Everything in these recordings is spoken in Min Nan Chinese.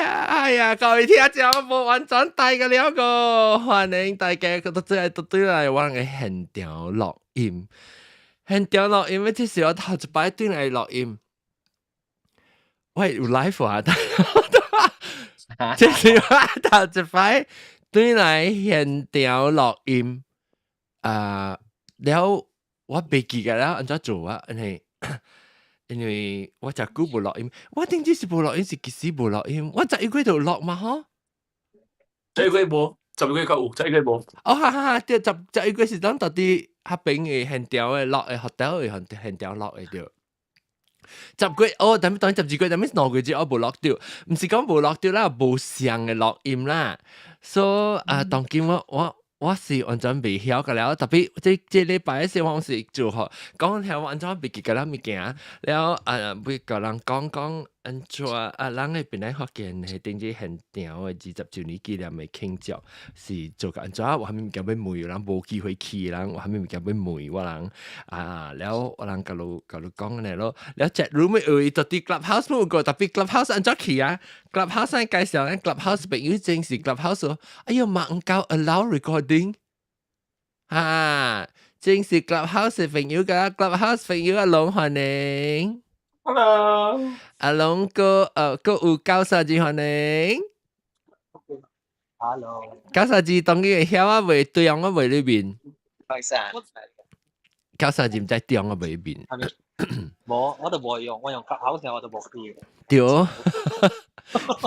呀，哎呀，各位聽眾無完全帶個了個，歡迎大家都對都對來我嘅現場錄音，現場錄音，這是我頭一擺轉來錄音。喂，有 live 啊？這是我頭一擺轉來現場錄音。啊，了我袂記得了，按怎做啊？因為我誠久無錄音，我頂次是無錄音，是幾時無錄音？我11月就錄嘛，吼。 11月無，12月較有，十一月無。哦，哈哈哈，對，11月是咱到底彼邊的現場的錄的，hotel 的現場錄的對。十月哦，但當12月，但2個月之後無錄著，毋是講無錄著啦，無相的錄音啦。所以啊，當今我是完全袂曉個了，特別這禮拜時我是做學講聽我完全袂記得了物件，了啊，欲共人講講按怎啊，人會邊來發現係頂這現場的20週年紀念的慶祝是做個按怎，有啥物物件欲問，有人無機會去的人，有啥物物件欲問我人啊，了我人共你講按呢囉，了 chat room 有伊到底 clubhouse 有個特別 clubhouse 按怎去啊？clubhouse 介紹咱 clubhouse 朋友真是 clubhouse，哎喲嘛毋夠 allow recording 啊！真是 clubhouse 朋友㗎，clubhouse 朋友阿龍歡迎，Hello，阿龍哥，閣有九三二歡迎，Hello， 93字當然會曉啊，袂對樣啊，袂裏面，93字毋知對啊，袂面，無，我都無用，我用 clubhouse 我都無去。對，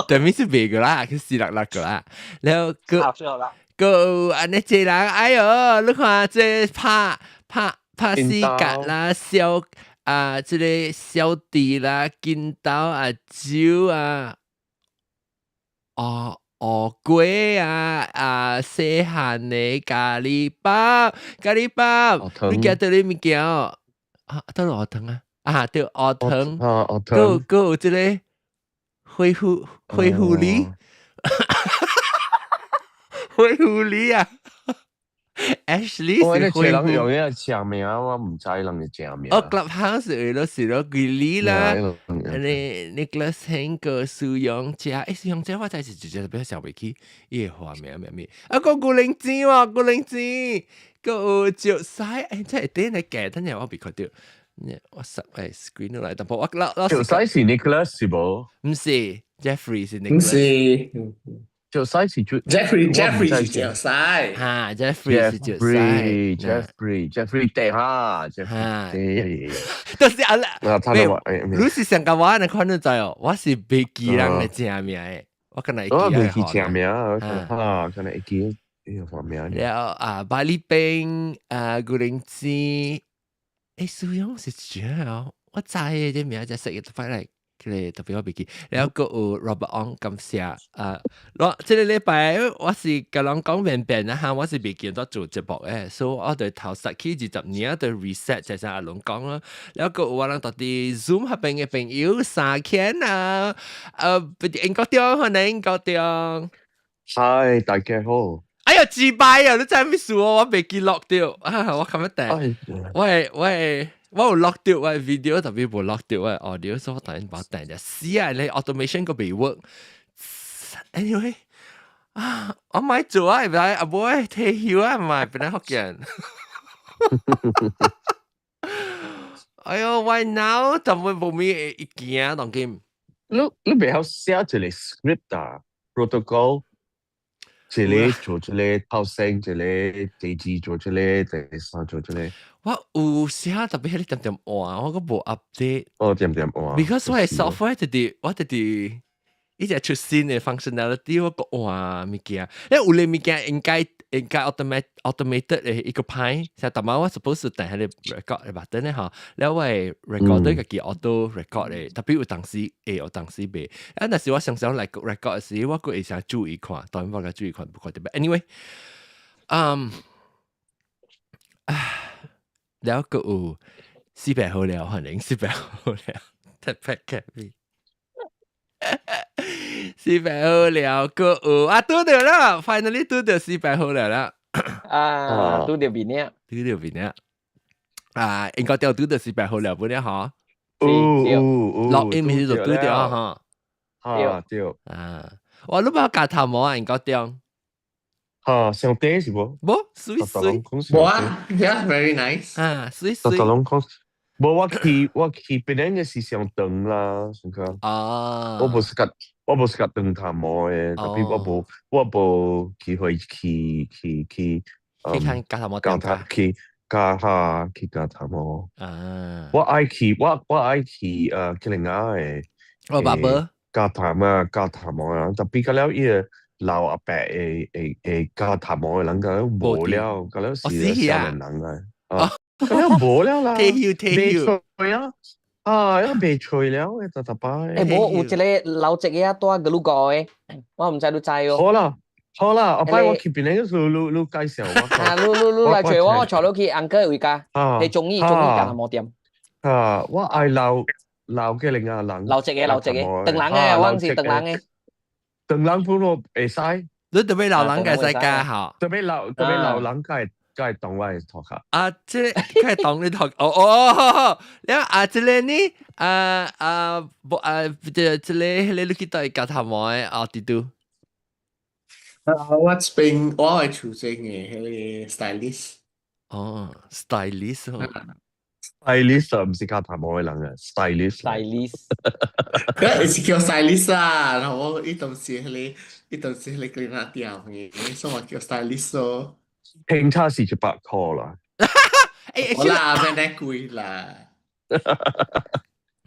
對面是袂個啦，去四六六個啦，了閣閣按呢濟人，哎喲，你看這拍拍拍死格啦，小啊，這個小弟啦，金豆啊，酒啊，哦哦粿啊啊，細漢的咖喱包，咖喱包，你記得你物件哦？啊，倒落學堂啊？啊，對，學堂，啊，學堂，閣有這個恢復恢復力，恢復力啊！Ashley 是恢復。人用呢個正名，我毋知人嘅正名。哦，Clubhouse 有咯，是咯，幾里啦，你 Nicholas 興個蘇陽家，欸，蘇陽家我真是直接比較想袂起，伊個花名咩咩？啊，個古靈精喎，古靈精，閣有石西，欸，這會點來計？等陣我未看著，我實誒 screen 落來，但不我老老石西是 Nicholas 是無？毋是，Jeffrey 是 Nicholas。毋是。石西是最 Jeffrey 是石西，哈，Jeffrey 是石西，Jeffrey 對哈，Jeffrey，就是阿啦，你是上個我，你看你知哦，我是袂記人的正名的，我敢若會記。我袂記正名，哈，敢若會記呢個花名。了啊，巴里冰啊，古靈精，欸，蘇勇是怎哦？我知的這名就識得翻來。這個特別我袂記，了閣有 Robert Ong 感謝啊！我這個禮拜我是共人講便便啊哈，我是袂記得做節目的，所以我就頭實起20年就 reset，就像阿龍講咯。了閣有我人佇 Zoom 彼邊的朋友三千啊，英國中歡迎英國中。嗨，大家好。哎呀，自敗啊！你知咩事哦？我袂記錄著啊！我感覺定，我會。我有錄著我 video，特別無錄著我 audio，所以我突然把定就死啊！你 automation 個袂 work。Anyway，啊，我咪做啊，唔係阿妹退休啊，唔係本來福建。哎喲，why now？怎會無咩意見啊？當今你袂曉寫一個 script 啊，protocol，一個做一個頭先，一個第二做一個，第三做一個。我有寫特別係你點點換，我閣無 update。哦，點點換。 Because 我的 software 直直，我直直，伊只出新的 functionality，我閣換物件。因為有咧物件應該 automated 的一個派，像逐擺我 suppose 按彼個 record 的 button 咧吼，了我的 recorder 家己 auto record 的，特別有當時會，有當時袂。啊，若是我常常來 record 時，我閣會先注意看，當然我較注意看，不看特別。Anyway，啊，了閣有400號了，歡迎400號了，特別 happy。400號了，閣有啊，拄著啦，finally 拄著400號了啦。啊，拄著邊呢？拄著邊呢？啊，應該掉拄著400號了，不了吼？有有有，錄音是就拄著吼。嚇對。啊，哇，你捌鉸頭毛啊？應該點？嚇，上底是無？無，媠媠。無啊，yeah，very nice。啊，媠媠。攏講，無我去檳城嘅是上長啦，上個。啊。我無是較長頭毛嘅，特別我無機會去去去。去看鉸頭毛。鉸頭去鉸下去鉸頭毛。啊。我愛去吉林亞嘅。我爸爸。鉸頭啊，鉸頭毛啊，特別個了伊個老阿伯會鉸頭毛嘅人，個了無了，個了是少年人啊。啊，個了無了啦。退休退休。未啊，啊，一未吹了，特特擺。無有一個老職嘅住格魯高嘅，我毋知你知哦。好啦，好啦，後擺我去檳城你介紹我。啊，你來找我，我帶你去 uncle 位家，係中意鉸頭毛店。啊，我愛老老嘅另外人。老職嘅老職嘅，長人嘅，我毋是長人嘅。長人本我會使。你特別老人會使教吼？特別老人會當我的頭殼。啊，這個會當你頭，哦哦，了啊，這個呢，啊啊，無啊，這個彼個你去佗鉸頭毛的哦，弟弟。啊，我這邊我係厝前的彼个 stylist。哦，stylist 哦。 stylist 毋是鉸頭毛的人啊，stylist。 stylist。佢是叫 stylist 啊，然後伊當時彼個伊當時彼個 clean 店的，所以我叫 stylist 咯。平差是100箍啦。欸，好啦，免太貴啦。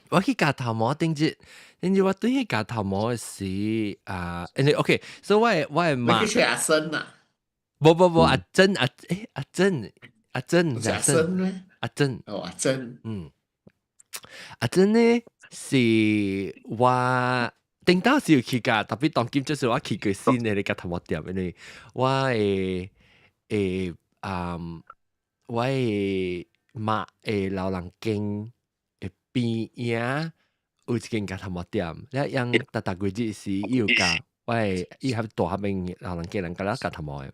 我去鉸頭毛頂日，頂日我對去鉸頭毛的時啊，因為 OK，所以我的媽。你去找阿森啊？無無無，阿珍阿阿珍阿珍阿珍咩？阿珍。哦，阿珍。嗯，阿珍呢是我頂當時有去鉸，特別當今就是我去過新的鉸頭毛店，因為我的啊，我的媽的老人間的邊仔有一間鉸頭毛店，了樣逐逐月日時伊有教我的伊合大合邊老人家人教了鉸頭毛的。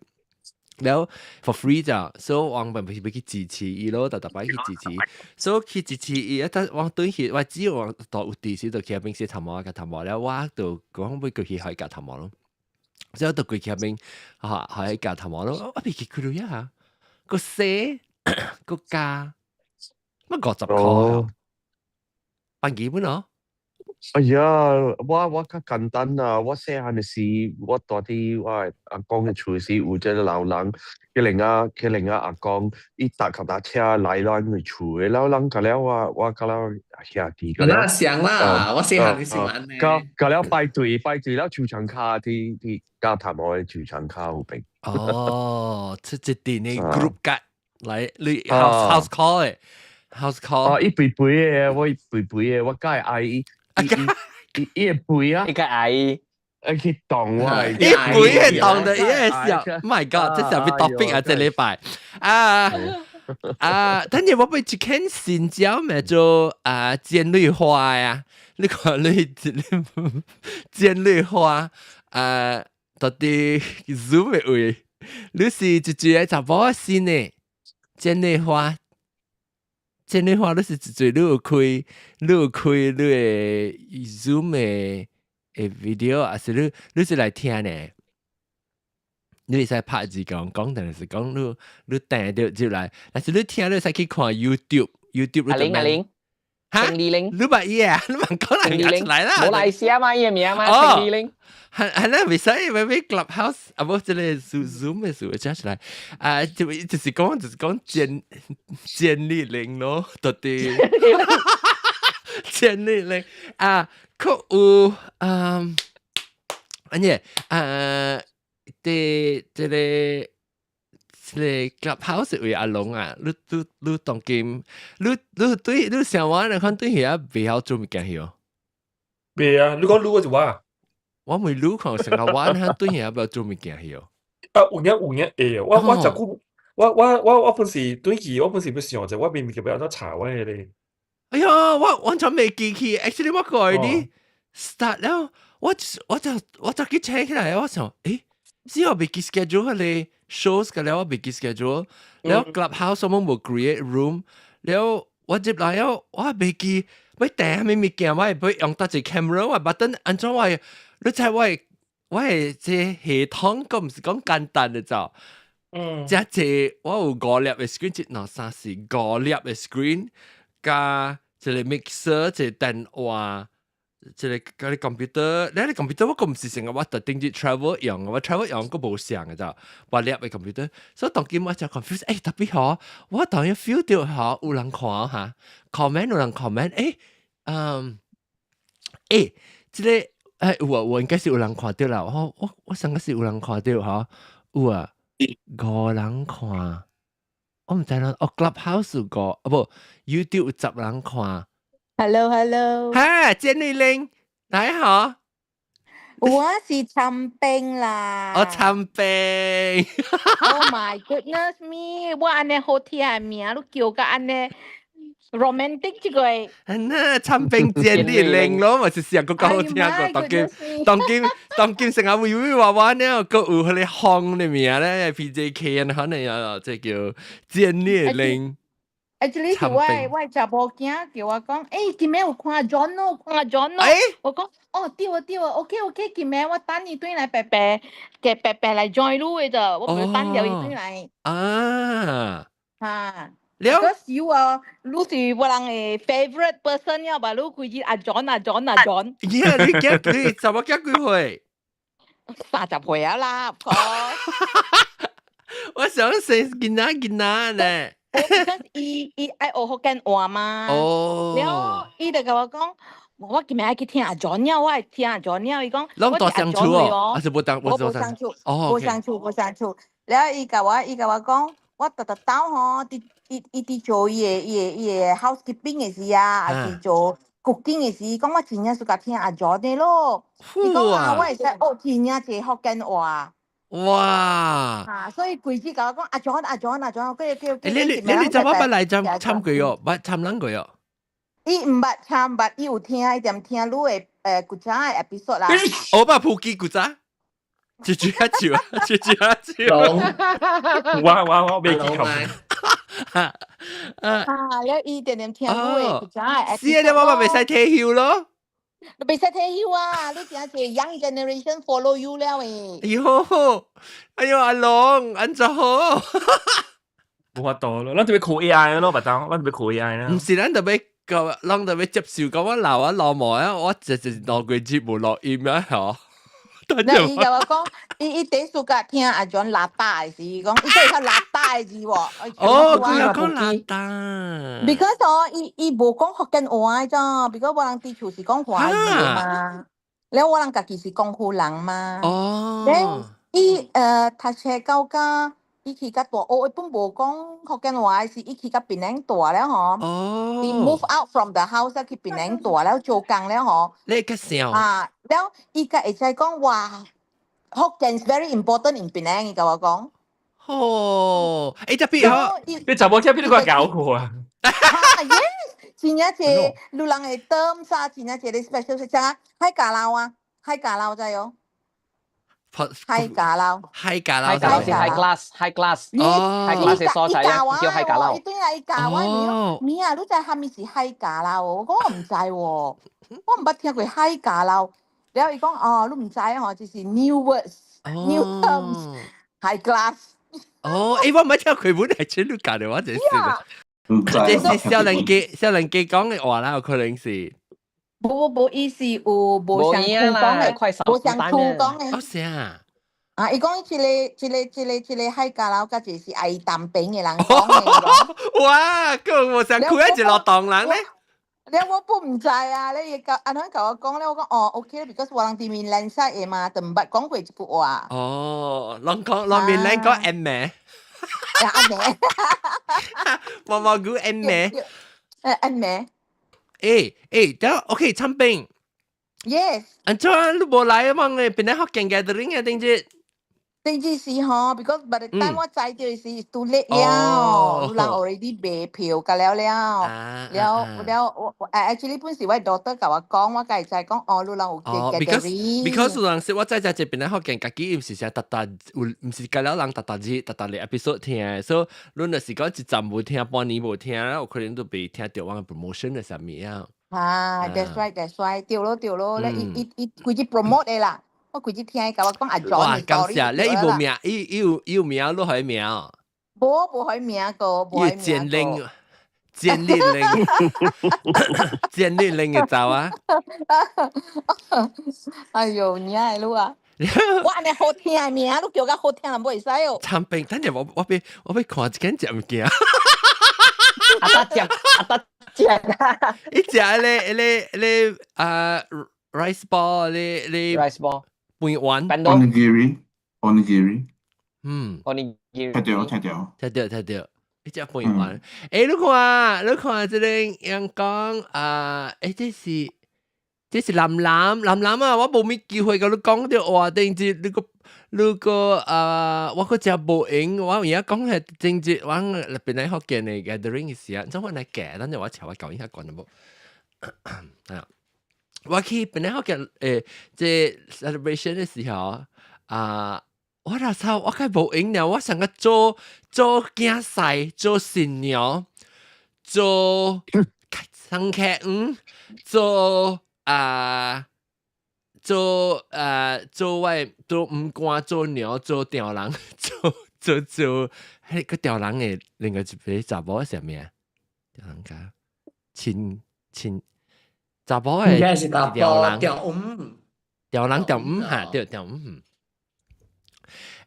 了 for free 咋，所以我本是欲去支持伊咯，逐逐擺去支持，所以去支持伊，啊，但我轉去我只要我到有地時就去彼邊洗頭毛鉸頭毛了，我就講欲過去予伊鉸頭毛咯，所以我就過去彼邊，哈，予伊鉸頭毛咯，我袂記幾鐳啊，閣洗閣鉸，乜50箍，辦基本咯。哎呀，我較簡單啦，我細漢的時，我住佇我阿公的厝時，有這個老人，彼個阿公，伊踏腳踏車來咱的厝的，老人甲了我甲了兄弟甲了。那想啦，我細漢時按呢。甲了排隊排隊了球場跤佇鉸頭毛的球場跤有邊。哦，這一陣的 group 鉸來，你 house call 的 house call。哦，伊肥肥的，我肥肥的，我佮愛伊。伊伊會背啊，伊個阿姨，去動我，伊背係動的，伊會笑。My God，這是啥物 topic 啊？這禮拜啊啊！等陣我欲一間新招名做啊煎蕊花呀，你看你煎蕊花啊，到底 Zoom 的位，你是一個查某新的煎蕊花。煎蕊花，你是一濟你有開你的 Zoom 的 video，還是你是來聽呢？你會使拍字講講，但是講你訂著入來，但是你聽你會使去看 YouTube，YouTube 阿玲阿玲，哈？陳麗玲，你捌伊啊？你問講來出來啦？馬來西亞嘛，伊的名嘛，陳麗玲。係係啦，袂使欲 Clubhouse 啊，無這個 Zoom 的時候加出來啊，就是講簡麗玲咯，到底簡麗玲啊，閣有嗯，按呢啊，這個 Clubhouse 為阿龍啊，你當今你對你想我你看對遐袂曉做物件去哦？袂啊，你講你我是我。我問你看成個我睇對遐袂曉做物件去哦？啊，有影有影會哦，我十久，我本是對去，我本是欲想者，我明明就欲按怎查我彼个。哎呀，我完全袂記起，actually 我過你 start 了，我就去 check 起來，我想，欸，是我袂記 schedule 彼个 shows 個了，我袂記 schedule，了 Clubhouse 我無 create room，了我入來了，我袂記，欲訂啥物物件，我會欲用佗一 camera 我 button 按怎我，你知我的這系統閣毋是講簡單的就。遮濟我有五粒的 screen，一兩三四五粒的 screen，加一個 mixer，一個電話，一個佮你 computer，你個 computer 我閣毋是成日我特定啲 travel 用，我 travel 用閣無相的就，八粒的 computer，所以當今我就 confuse，欸，特別嗬，我當然 feel 到嗬，有人看嚇，comment 有人 comment，欸，嗯，欸，這個欸有啊，有應該是有人看到啦，我上個是有人看到嗬，有啊。五人看，我毋知啦。哦，Clubhouse 有個，啊無 YouTube 有10人看。 Hello，Hello。哈，簡麗玲，來好。我是參冰啦。我參冰。 Oh my goodness me！我按呢好聽的名，你叫甲按呢 romantic 這個。嗯呐，參冰簡麗玲咯，嘛是上個較好聽過。當今當今當今成日微微娃娃呢，閣有彼個風的名咧，PJK 可能啊，這叫簡麗玲。 Actually 是我的查某囝叫我講，欸，今暝有看 John 咯，看 John 咯。我講，哦，對啊對啊，OK OK，今暝我等伊轉來白白，給白白來 join 你的啫，我唔會等著伊轉來。啊。哈。了。嗰時啊，你是我人的 favorite person 了吧？你規日阿 John 阿 John 阿 John。耶，你囝你查某囝幾歲？30歲啊啦，我想生囡仔囡仔呢。我伊愛學福建話嘛，了伊就共我講，我今暝愛去聽阿 John 了，我愛聽阿 John 了。伊講，攏大相處哦，還是無當？我無相處，無相處，無相處。了伊共我講，我逐逐晝吼，佇伊佇做伊的 housekeeping 的時啊，還是做 cooking 的時，講我真正喜歡聽阿 John 的咯。伊講啊，我會使學真正濟福建話。哇！啊，所以規日共我講阿 John 阿 John 阿 John，叫叫叫。你怎麼捌來參參過哦？捌參人過哦？伊毋捌參捌，伊有聽，伊踮聽你的古早的 episode 啦。我捌普及古早，一句一句，一句一句。我未記頭。啊啊！了伊定定聽你的古早的 episode。是啊，你我嘛袂使退休咯。你袂使退休啊！你真是 young generation follow you 了誒。哎喲，哎喲，阿龍，按怎好？無法度咯，咱特別靠 AI 咯，白當，咱特別靠 AI 啦。毋是，咱特別個，咱特別接受講我老啊老毛啊，我一一2個月無錄音啊，嗬。那伊共我講，伊第一次甲聽阿 John 喇叭的時，伊講伊說會曉喇叭的字喎。哦，佢有講喇叭。 Because 哦，伊無講福建話咋，because 我人佇厝是講華語嘛，了我人家己是廣府人嘛。哦。伊讀冊到甲伊去較大，哦，伊本無講福建話，是伊去甲檳城住了吼。伊 move out from the house 去檳城住了做工了吼。你較想。啊，了伊才會使講話，福建 is very important in 檳城，伊共我講。哦，欸，特別吼，你查某囝比你較搞過啊？啊，yes，真正濟，女人會當啥，真正濟個 special 是啥？海家撈啊，海家撈知哦。海家撈，海家撈，海家撈是 high class，high class，哦，high class 嘅蔬菜啊，叫海家撈。伊對啊，伊教我，咪啊，你知啥物是海家撈？我講我毋知喎，我毋捌聽過海家撈。了伊講哦，你毋知吼，就是 new words，new terms，high class。哦，欸，我毋捌聽過，本來真你教的，我真是。毋知。這是少年家少年家講的話啦，有可能是。無無無，伊是有無相處講的，無相處講的。哦，啥？啊，伊講這個海家撈，佮一個是愛淡平的人講的。哇，閣無相處一個唐人咧。了我本毋知啊，你伊甲按怎共我講咧？我講哦，OK，because 我人佇閩南 side 的嘛，就毋捌講過這句話。哦，攏講攏閩南講按咩？按咩？毛毛菇按咩？按咩？欸欸，等 OK，參冰。 Yes。按怎你無來啊？望誒，本來福建 gathering 啊，頂日。頂日是吼，because by the time 我知到時 too late 了，有人 already 賣票甲了了，了了我actually 本是我 daughter 共我講，我才會知講哦，有人有 gathering。 Because 有人說我知知這邊咧福建家己毋是成逐逐有，毋是甲了人逐逐日逐逐日 episode 聽，所以你若是講一站無聽，半年無聽，有可能都袂聽著我 promotion 的啥物啊。啊，that's right，that's right，對咯對咯，咧伊伊伊規日 promote 的啦，我規日聽伊共我講阿 John。 哇，感謝，你伊無名，伊伊有伊有名，你予伊名？無無予伊名個，無予伊名個。簡歷玲，簡歷玲嘅走啊！哎呦，你愛你啊！我按呢好聽的名，你叫較好聽，人無會使哦。產品，等陣我欲看一間食物件。阿達食，阿達食啊！伊食咧咧咧啊，rice ball 咧咧 rice ball 飯丸。 Onigiri，onigiri。onigiri。聽到聽到。聽到聽到。伊食飯丸。欸，你看，你看這個陽光啊，欸，這是藍藍藍藍啊！我無咩機會共你講著話，頂日你個啊，我閣誠無閒，我有影講係正日我本來福建的 gathering 時啊，怎我來夾？等陣我查我舊應較慣無？啊，我去本來福建這 celebration 的時候啊，我那時候我較無閒了，我想個做做囝婿，做新娘，做生客做啊做啊做我做毋官做娘做丈人做做做，彼個丈人的另外一個查某是啥物啊？丈人家親親查某的應該是查甫丈人丈姆，丈人丈姆哈對丈姆。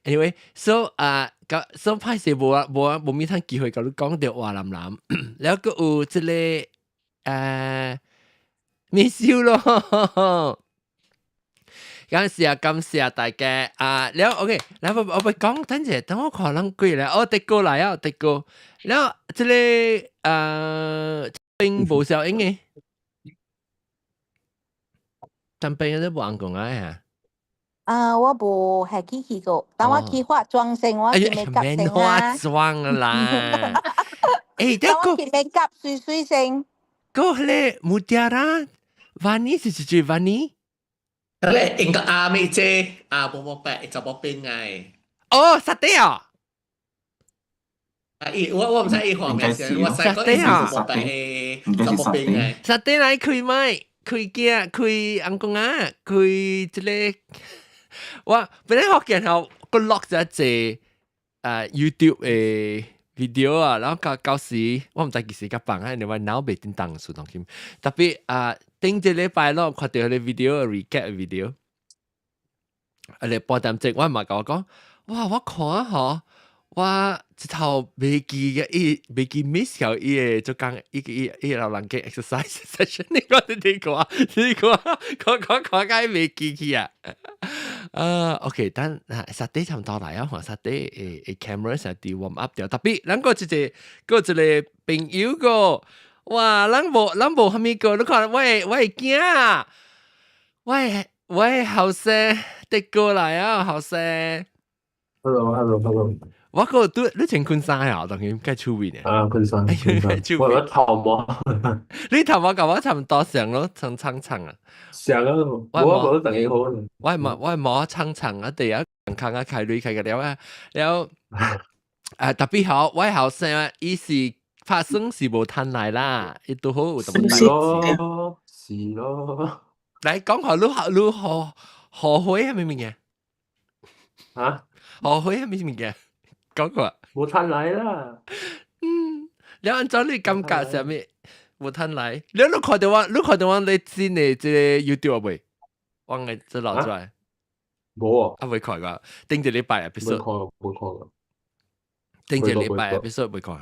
Anyway，so 啊，個 so 歹勢無啊無啊無物通機會共你講著話藍藍，了閣有這個面燒咯。感謝感謝大家啊！了 OK，來我我欲講，等陣等我看人幾來，哦，迪哥來啊，迪哥，了這個並無效應的，但邊都無人講啊。啊，我無係去去過，但我去化妝先，我去 make up 先化妝啦。欸，這個我去 make up 水水先。個彼個 Mutiara，Vani 是是 Vani？彼個應該阿妹姐，阿無無白，查某兵愛。哦，實底啊！啊，伊我我毋知伊畫名是，我知講伊是無白的查某兵愛。實底來開麥，開鏡，開紅公仔，開這個。我本來福建吼，閣落一隻YouTube 的 video 啊，然後到到時我毋知幾時甲放啊，因為我腦袂叮當數當今。特別啊，頂一禮拜咯，看著彼個 video recap video，啊，你半點鐘我嘛共我講，哇！我看吼，我一頭袂記嘅，伊袂記 miss 掉伊個做工，伊伊伊老人家 exercise session，你講你看，你看，看看看甲伊袂記去啊！啊，OK，等實底差毋多來啊，看實底會 camera 實佇 warm up 掉，特別咱閣一個閣一個朋友個，哇，咱無咱無蝦米個，你看我的囝，我的後生得過來啊，後生。 Hello，hello，hello。我閣拄你穿困衫啊，當然該出面嘅。啊，困衫，困衫。我頭毛。你頭毛佮我差毋多像咯，長長長啊。像啊，我覺得等於好。我的毛長長啊，第一康啊開鐳開個了啊，了啊特別好，我後生伊是拍算是無趁來啦，伊拄好有淡薄是咯，是咯。來講下你你後後悔係咩物件？啊？後悔係咩物件？講過。無趁來啦。嗯，你按照你感覺啥物？無趁來，你看著我，你看著我咧新的這個 YouTube 未？我嘅這老出來。無啊。啊，未看過，頂一禮拜 episode。未看，無看過。頂一禮拜 episode 未看，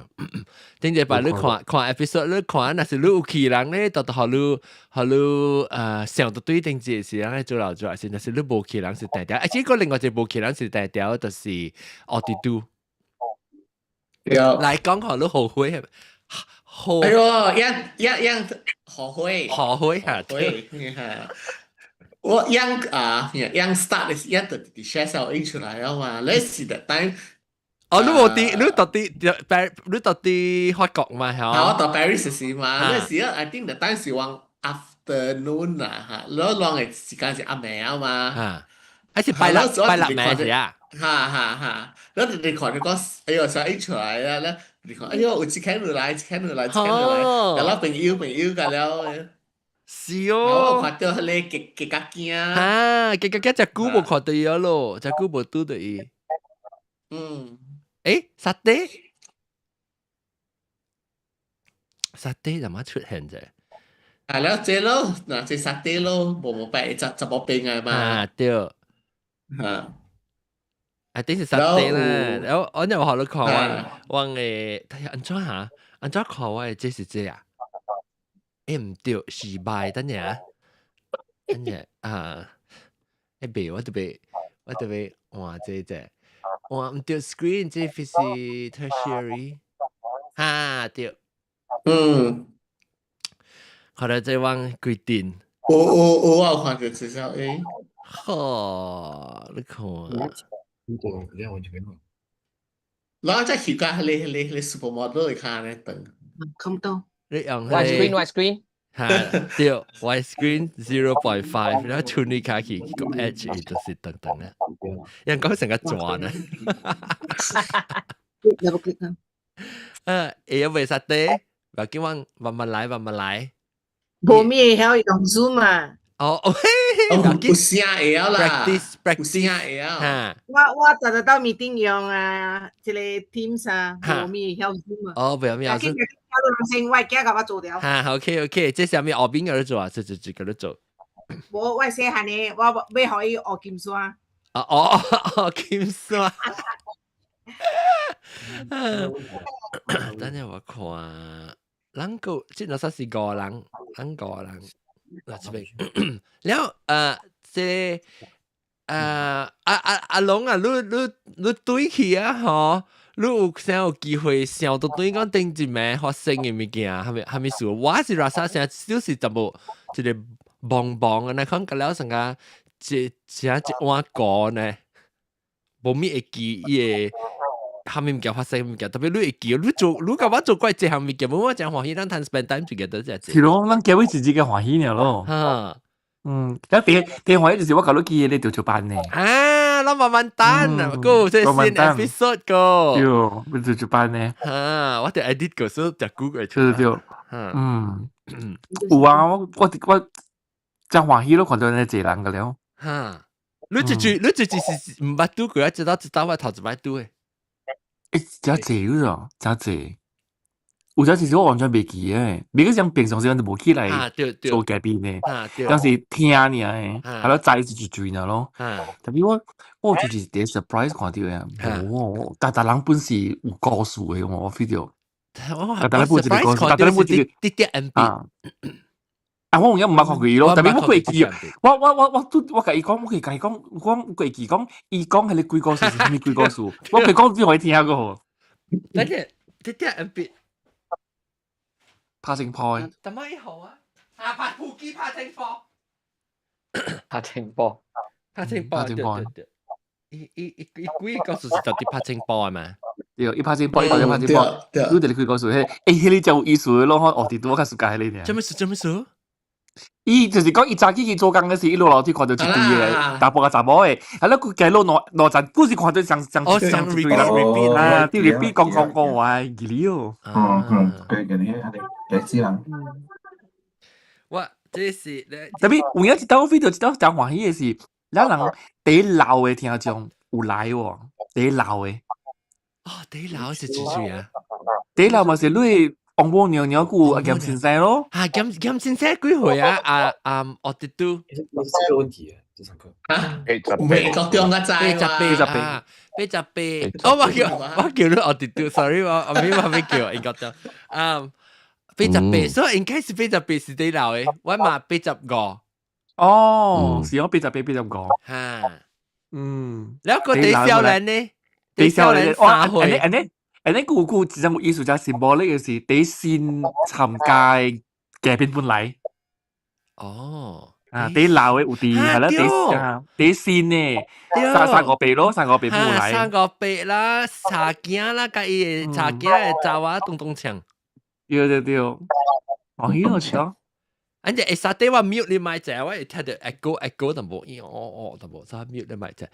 頂一禮拜你看看 episode，你看，若是你有去人咧，就就予你予你想著對頂一個是人咧做老做，還是若是你無去人是定定，而且個另外一個無去人是定定，就是奧迪都。對。來講予你後悔係後。哎喲，樣樣樣後悔。後悔嚇。悔。我樣啊，樣 start 的時，樣就直直 share 小影出來啊嘛，你是的 time。哦，你無佇，你到佇，你到佇法國嘛？係我到 Paris 時嘛，那時 I think the time 是往 afternoon 啊，嚇，攞啷的時間是暗暝啊嘛。啊，還是拜六拜六暝時啊？哈哈哈！你直直看你講，哎喲，小影出來啊，咧你看，哎喲，有一間落來，一間落來，一間落來，然後朋友朋友個了。是哦。我看到彼個結結甲囝。啊，結結結隻久無看到伊咯，隻久無拄到伊。欸，沙爹，沙爹怎麼出現啫？啊，了這咯，嗱，這沙爹咯，無無擺十十無變啊嘛。啊，對。嚇。啊，這是沙爹啦。然後我又學你看我，我嘅，睇下按怎嚇？按怎看我嘅這是這啊？欸，毋對，失敗，等下，等下啊，欸，袂，我特別換這隻，換毋對 screen，這是 tertiary，哈對。看到這往規定。有有有，我有看到至少欸。呵，你看。我再去甲彼個彼個彼個 supermodel 的跤呢長。看不到。你用 wide screen wide screen。嚇，對，wide screen 0.5，然後處理卡去個 edge 就是等等啦。人講成個轉啊。 Double click 啊。會有袂實的，無叫我慢慢來，慢慢來。無咪會曉用 Zoom 啊。哦，嘿，有聲會曉啦，practice practice，有聲會曉。嚇。我逐日到 meeting 用啊，這個 Teams 啊，無咪會曉 Zoom 啊。哦，袂曉咪 Zoom。先我囝共我做掉。哈，OK OK，這啥物後邊個咧做啊？這這這個咧做。無，我細漢的，我欲予伊學金山。哦哦哦，金山。等下我看，人個這若說是五人，人五人，嗱這邊，了這阿阿龍啊，你對去啊，吼，你有啥有機會想到對講頂一暝發生的物件，蝦米蝦米事？我是拉薩聲，就是淡薄一個茫茫的，那看個了成個一像一碗糊呢，無咪會記伊個。蝦米物件發生物件，特別你會記，你做你共我做過這項物件，我真歡喜，咱通 spend time together 這是咯，咱結尾是自己歡喜爾咯。哈，咁第歡喜就是我共你記的，你就做班呢。啊，咱慢慢等啊，個這新 episode 個。對，你就做班呢。哈，我得 edit 個，所以就 Google 對對對。有啊，我真歡喜咯，看到那濟人個了。哈，你這句是毋捌拄過，直到直到我頭一擺拄的。欸，真濟喲，真濟。有陣時我完全袂記誒，袂記像平常時陣就無起來做嘉賓呢。當時聽爾的，係咯，知是一句爾咯。特別我就是第 surprise 看到的，哦，逐逐人本是有故事的，我 feel 到。逐逐人本一個故事，逐逐人本一個啲啲 MB。啊，我有影毋捌看過伊咯，特別我過記，我共伊講，我共伊講，我過記講，伊講彼個鬼故事是啥物鬼故事，我佢講只予伊聽過。等陣，啲啲 MB。拍成波。怎麼一號啊？啊，拍普吉拍成波。拍成波。拍成波，對對對。伊伊伊伊幾個故事是到底拍成波啊嘛？對，伊拍成波，伊講拍成波，你哋幾個故事，彼，欸，彼個真有意思的咯，我學佇拄我較暑假彼個爾。做咩事？做咩事？伊就是講，伊早起去做工嗰時，伊落樓梯看到一堆的查埔佮查某的，啊，了佢街路兩兩層，故事看到上上上一堆人 repeat 啊，啲 repeat 講講講話，記哩哦。嗯嗯，對，嗰啲係第四人。我這是特別有影一道 video 一道真歡喜的是，咱人第老的聽眾有來喎，第老的。哦，第老是幾歲啊？第老嘛是你。王母娘娘顧阿嚴先生咯，啊嚴嚴先生幾歲啊？啊啊，我哋都，這個問題，這堂課啊，美國中個知八十八，八十八，哦我叫你我哋都，sorry 我我沒話沒叫，應該就，啊八十八，所以應該是八十八是第老的，我嘛85。哦，是我8885。哈，然後個第少年呢？第少年 3歲。按呢按呢，古古真正有意思，就 symbolic 的是第新參加的嘉賓本來。哦。啊，第老的有佇係啦，第啊第新的三三個八咯，三個八本來。三個八啦，查囝啦，佮伊的查囝的查某東東搶。對對對，哦，彼個笑。按這會沙底我 mute 你麥者，我會聽到 echo echo 淡薄，咦哦哦淡薄，所以 mute 你麥者。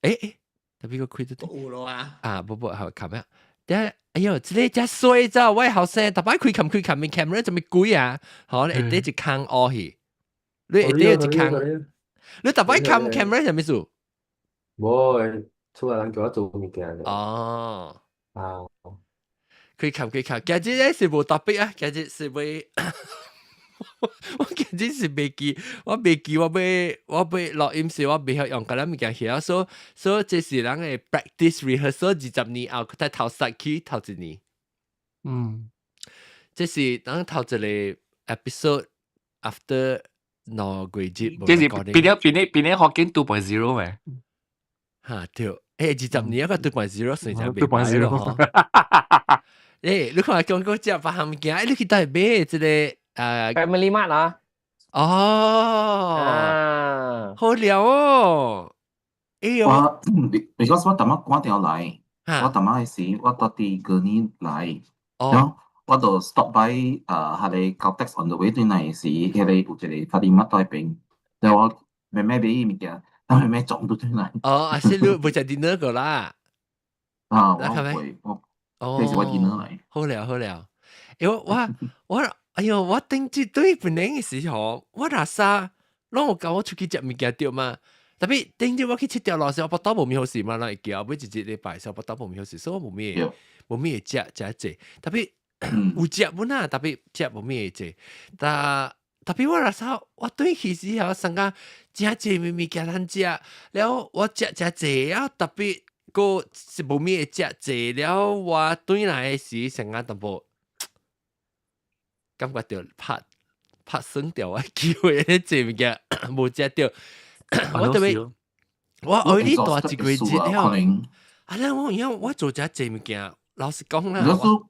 欸欸，特別個開得有咯啊！啊，不不，係琴日。等哎喲，這个遮衰咋，我後生逐擺開冚開冚面 camera 做咩鬼啊？吼，你下底一空烏去，你下底一空，你逐擺冚 camera 係咩事？無，厝內人叫我做物件。哦，啊，開冚開冚，今日咧是無特別啊，今日是會。我今日是袂記，我袂記，我欲錄音時，我袂曉用個咱物件去啊，所以這是人的 practice rehearsal 20年後，佢頭實去頭一年。這是咱頭一個 episode after 2個月。這是變了學緊 2.0 咩？嚇對，20年一個 2.0 算就 2.0。你看講過食別項物件，你去佗買這個？ Family Mart 啦。哦，好料哦。哎喲，我 because 我逐擺趕條來，我逐擺時我到佇過年來，然後我就 stop by 彼個 Caltex on the way 轉來時，彼個有一個 Family Mart 在邊，然後我慢慢買物件，但慢慢撞到轉來。哦，啊是你無食 dinner 過啦？啊，我會，我，這是我 dinner 來。好了好了，因為我。哎喲，我頂這對本來的時候，我若啥，攏有教我出去食物件對嘛？特別頂日我去七條路時，我腹肚無物好勢嘛，咱會叫每一日禮拜時，我腹肚無物好勢，所以我無物會食食濟。特別有食本啊，特別食無物會濟。但特別我若啥，我轉去時候，上甲誠濟物物件通食，了我食誠濟啊，特別閣是無物會食濟，了我轉來時，上甲淡薄。感覺著拍拍損掉我機會，這物件無食著。我特別，我愛你大一個月了。啊，那我因為我做這濟物件，老實講啦。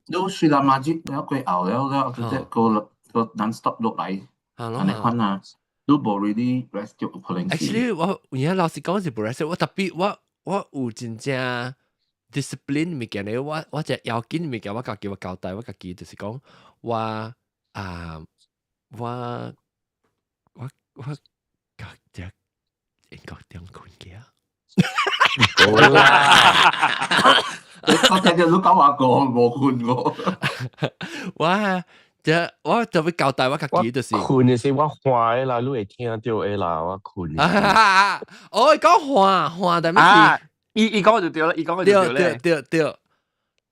你雖然嘛，你過後了了，直接個個 non stop 落來，按呢款啊，你無 really rest 就有可能。 Actually，我而家老實講是無 rest，我特別我有真正 discipline 物件咧，我隻要緊物件，我家己我交代我家己，就是講我啊，我家隻英國點困覺。好啦，我聽見你講話過無困過。我這我特別交代我家己就是。困的時我喊的啦，你會聽到的啦，我困。哦，講喊喊但咩事？伊講就對啦，伊講就對咧。對對對。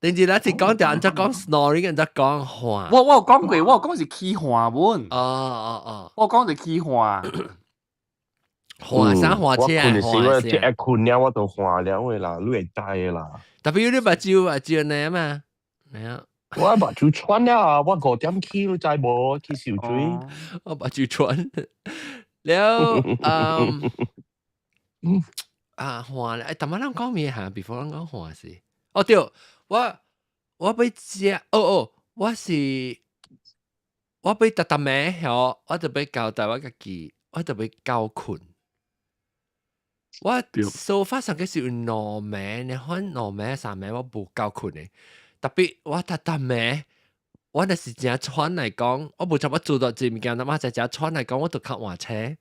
定住咱是講掉，人家講 snoring，人家講喊。我有講過，我有講是起喊本。哦哦哦。我講是起喊。喊啥喊車啊？我困時我一困了我就喊了的啦，你會知的啦。特別你目睭目睭呢嘛？咩啊？我目睭喘了，我5點起你知無？去游水。我目睭喘了，啊喊咧，逐擺咱講咩嚇？before 咱講喊是，哦對，我欲食，哦哦，我是我欲逐逐暝吼，我就欲交代我家己，我就欲夠睏。我 so far 上個是有兩暝，你看兩暝三暝我無夠睏的，特別我逐逐暝，我若是誠喘來講，我無差我做到這物件，我就誠喘來講，我就較換車。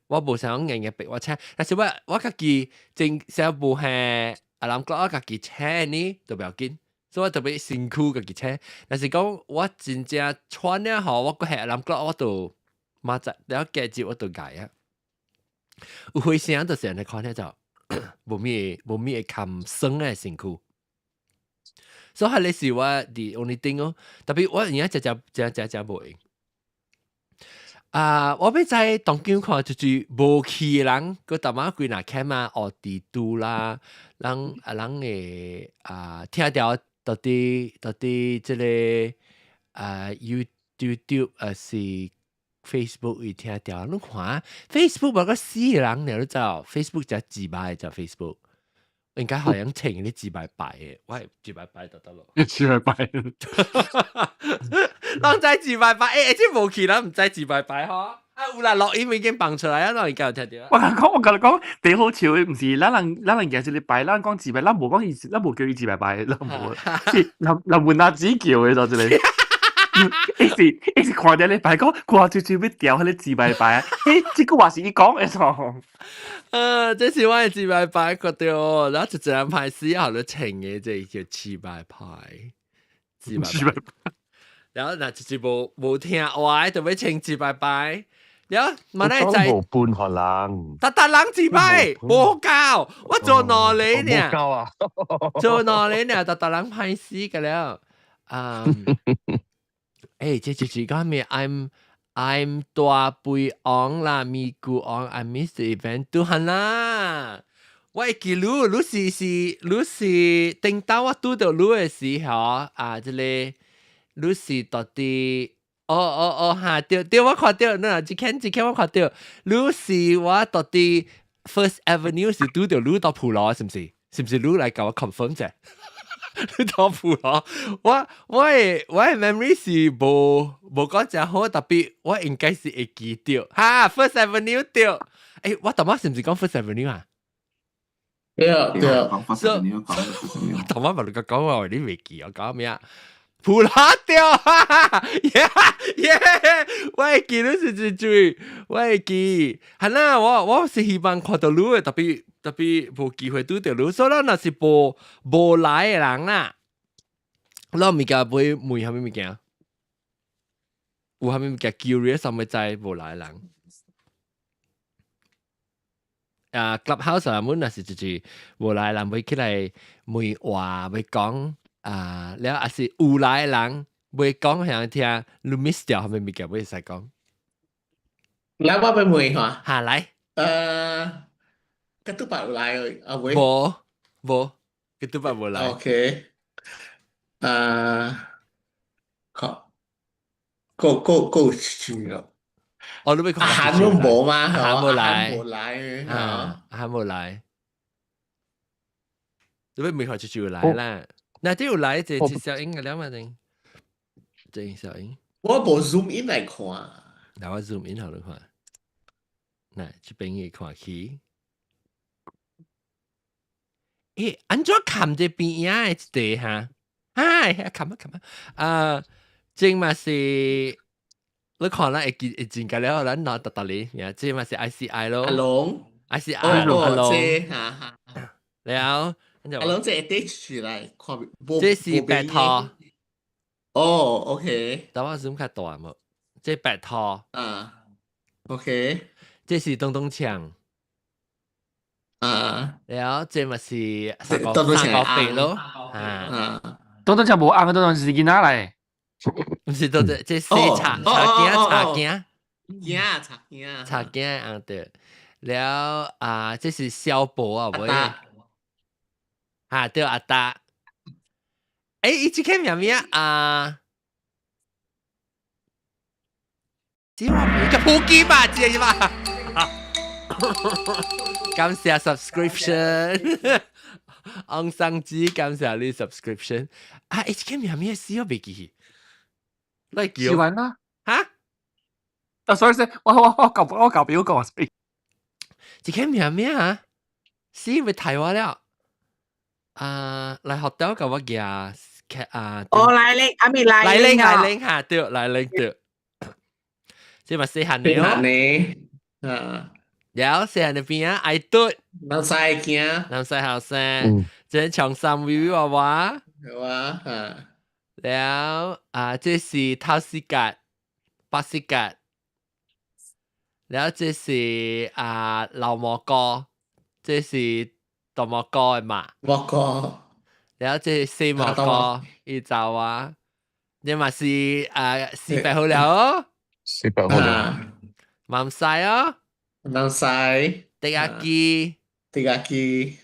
我無想硬硬逼我請，但是我家己真成無係阿人講我家己請呢，就不要緊，所以我特別辛苦家己請。但是講我真正喘了後，我閣係阿人講我就馬仔了加接我就改啊。有回聲就是按呢看咧就無咩冚酸的身軀。所以彼个是我 the only thing 哦，特別我而家食食食食食無閒。啊！我欲在東京看就是無去的人，閣淡仔幾若 camp 啊，學地圖啦，人啊人會啊聽著到底這个啊 YouTube 抑是 Facebook 會聽著，你看 Facebook 無個死人爾，你知無？Facebook 誠自敗就 Facebook，應該好像請你自敗敗的，我係自敗敗就得咯。自敗敗，攏知自敗敗，欸，這無去人毋知自敗敗吼。啊有啦，錄音已經放出來啊，攏應該有聽著。我共講，我共你講，第好笑的毋是咱人，咱人行一禮拜，咱講自敗，咱無講伊，咱無叫伊自敗敗，咱無，是林林文阿子叫的就這个。伊是看著你擺講，看最最欲掉彼个字牌牌，嘿，這句話是伊講的啋。這是我的自敗牌，覺得，然後就這樣牌死後就穿的，這叫自敗牌，自敗牌。然後若就是無聽話，就欲穿自敗牌。然後嘛來在無半學人，逐逐人自敗，無夠，我做兩个呢，無夠啊，做兩个呢，逐逐人歹死個了。啊，這就是講咩？I'm 大肥王啦，咪咕王，I miss the event 拄漢啦。我會記你，你是頂到我拄著你的時候啊，這個你是到底。哦哦哦，哈，對對，我看著，那一間一間我看著，你是我到底 First Avenue 是拄著你到鋪羅，是毋是？是毋是你來共我 confirm 者？你到鋪羅，我的 memory 是無講誠好，特別我應該是會記著。哈，First Avenue 對，我頭先是毋是講 First Avenue 啊？對對，講 First Avenue，講 First Avenue。我頭先咪你講話，你未記我講咩啊？普拉掉，哈哈，耶耶！我會記你是真水，我會記。係啦，我是希望看到你的，特別特別無機會拄著你，所以咱若是無來的人啦，咱物件會問啥物物件？有啥物物件 curious 啥物知無來的人？啊，Clubhouse 啊，阮若是就是無來的人會起來問話，會講。啊，了也是有來的人袂講響聽，你 miss 掉啥物物件會使講？來，我欲問下。哈來。個拄伯有來啊未？無無，個拄伯無來。 OK。好，夠夠夠住咯。哦，你欲看？阿韓攏無嗎？阿韓無來。無來。啊，阿韓無來。你欲問看就有來啦。那這有來這這小英個了嘛？定這小英。我無 zoom in 來看。那我 zoom in 予你看。來，這邊會看起。按怎看這邊仔的一塊哈？哎，看啊看啊！啊，這嘛是你看啦，會記會真個了，咱拿達達哩，呀，這嘛是 ICI 咯。阿龍，ICI 阿龍，哈哈。了。阿龍這會跌出來，看這是白頭。哦，OK。等我 zoom 較大無？這白頭。啊，OK。這是東東鏘。啊。了，這嘛是三個三個白咯。啊。東東鏘無紅，東東是囡仔來。毋是，都這這細查查囝查囝。囝查囝。查囝紅對。了啊，這是小寶啊，喂。啊，對阿達。伊這個名咩啊？這我個普吉吧，這是吧？感謝 subscription，昂桑子感謝你 subscription。啊，伊這個名咩事我袂記。來叫。試完啦？哈？啊，sorry sorry，我搞表講，sorry。這個名咩啊？死會提我了。啊，來學到共我寄啊。哦，來玲，阿咪來來玲來玲哈，對，來玲對。這嘛細漢的哦。細漢的，啊。了細漢的邊啊，愛嘟。南西囝。南西後生，這長衫微微娃娃。娃啊。了啊，這是頭絲格、白絲格。了這是啊老蘑菇，這是大蘑菇的嘛。蘑菇。了這是細蘑菇，伊走啊。你嘛是啊400號了哦。400號了。萬西哦。萬西。迪亞基。迪亞基。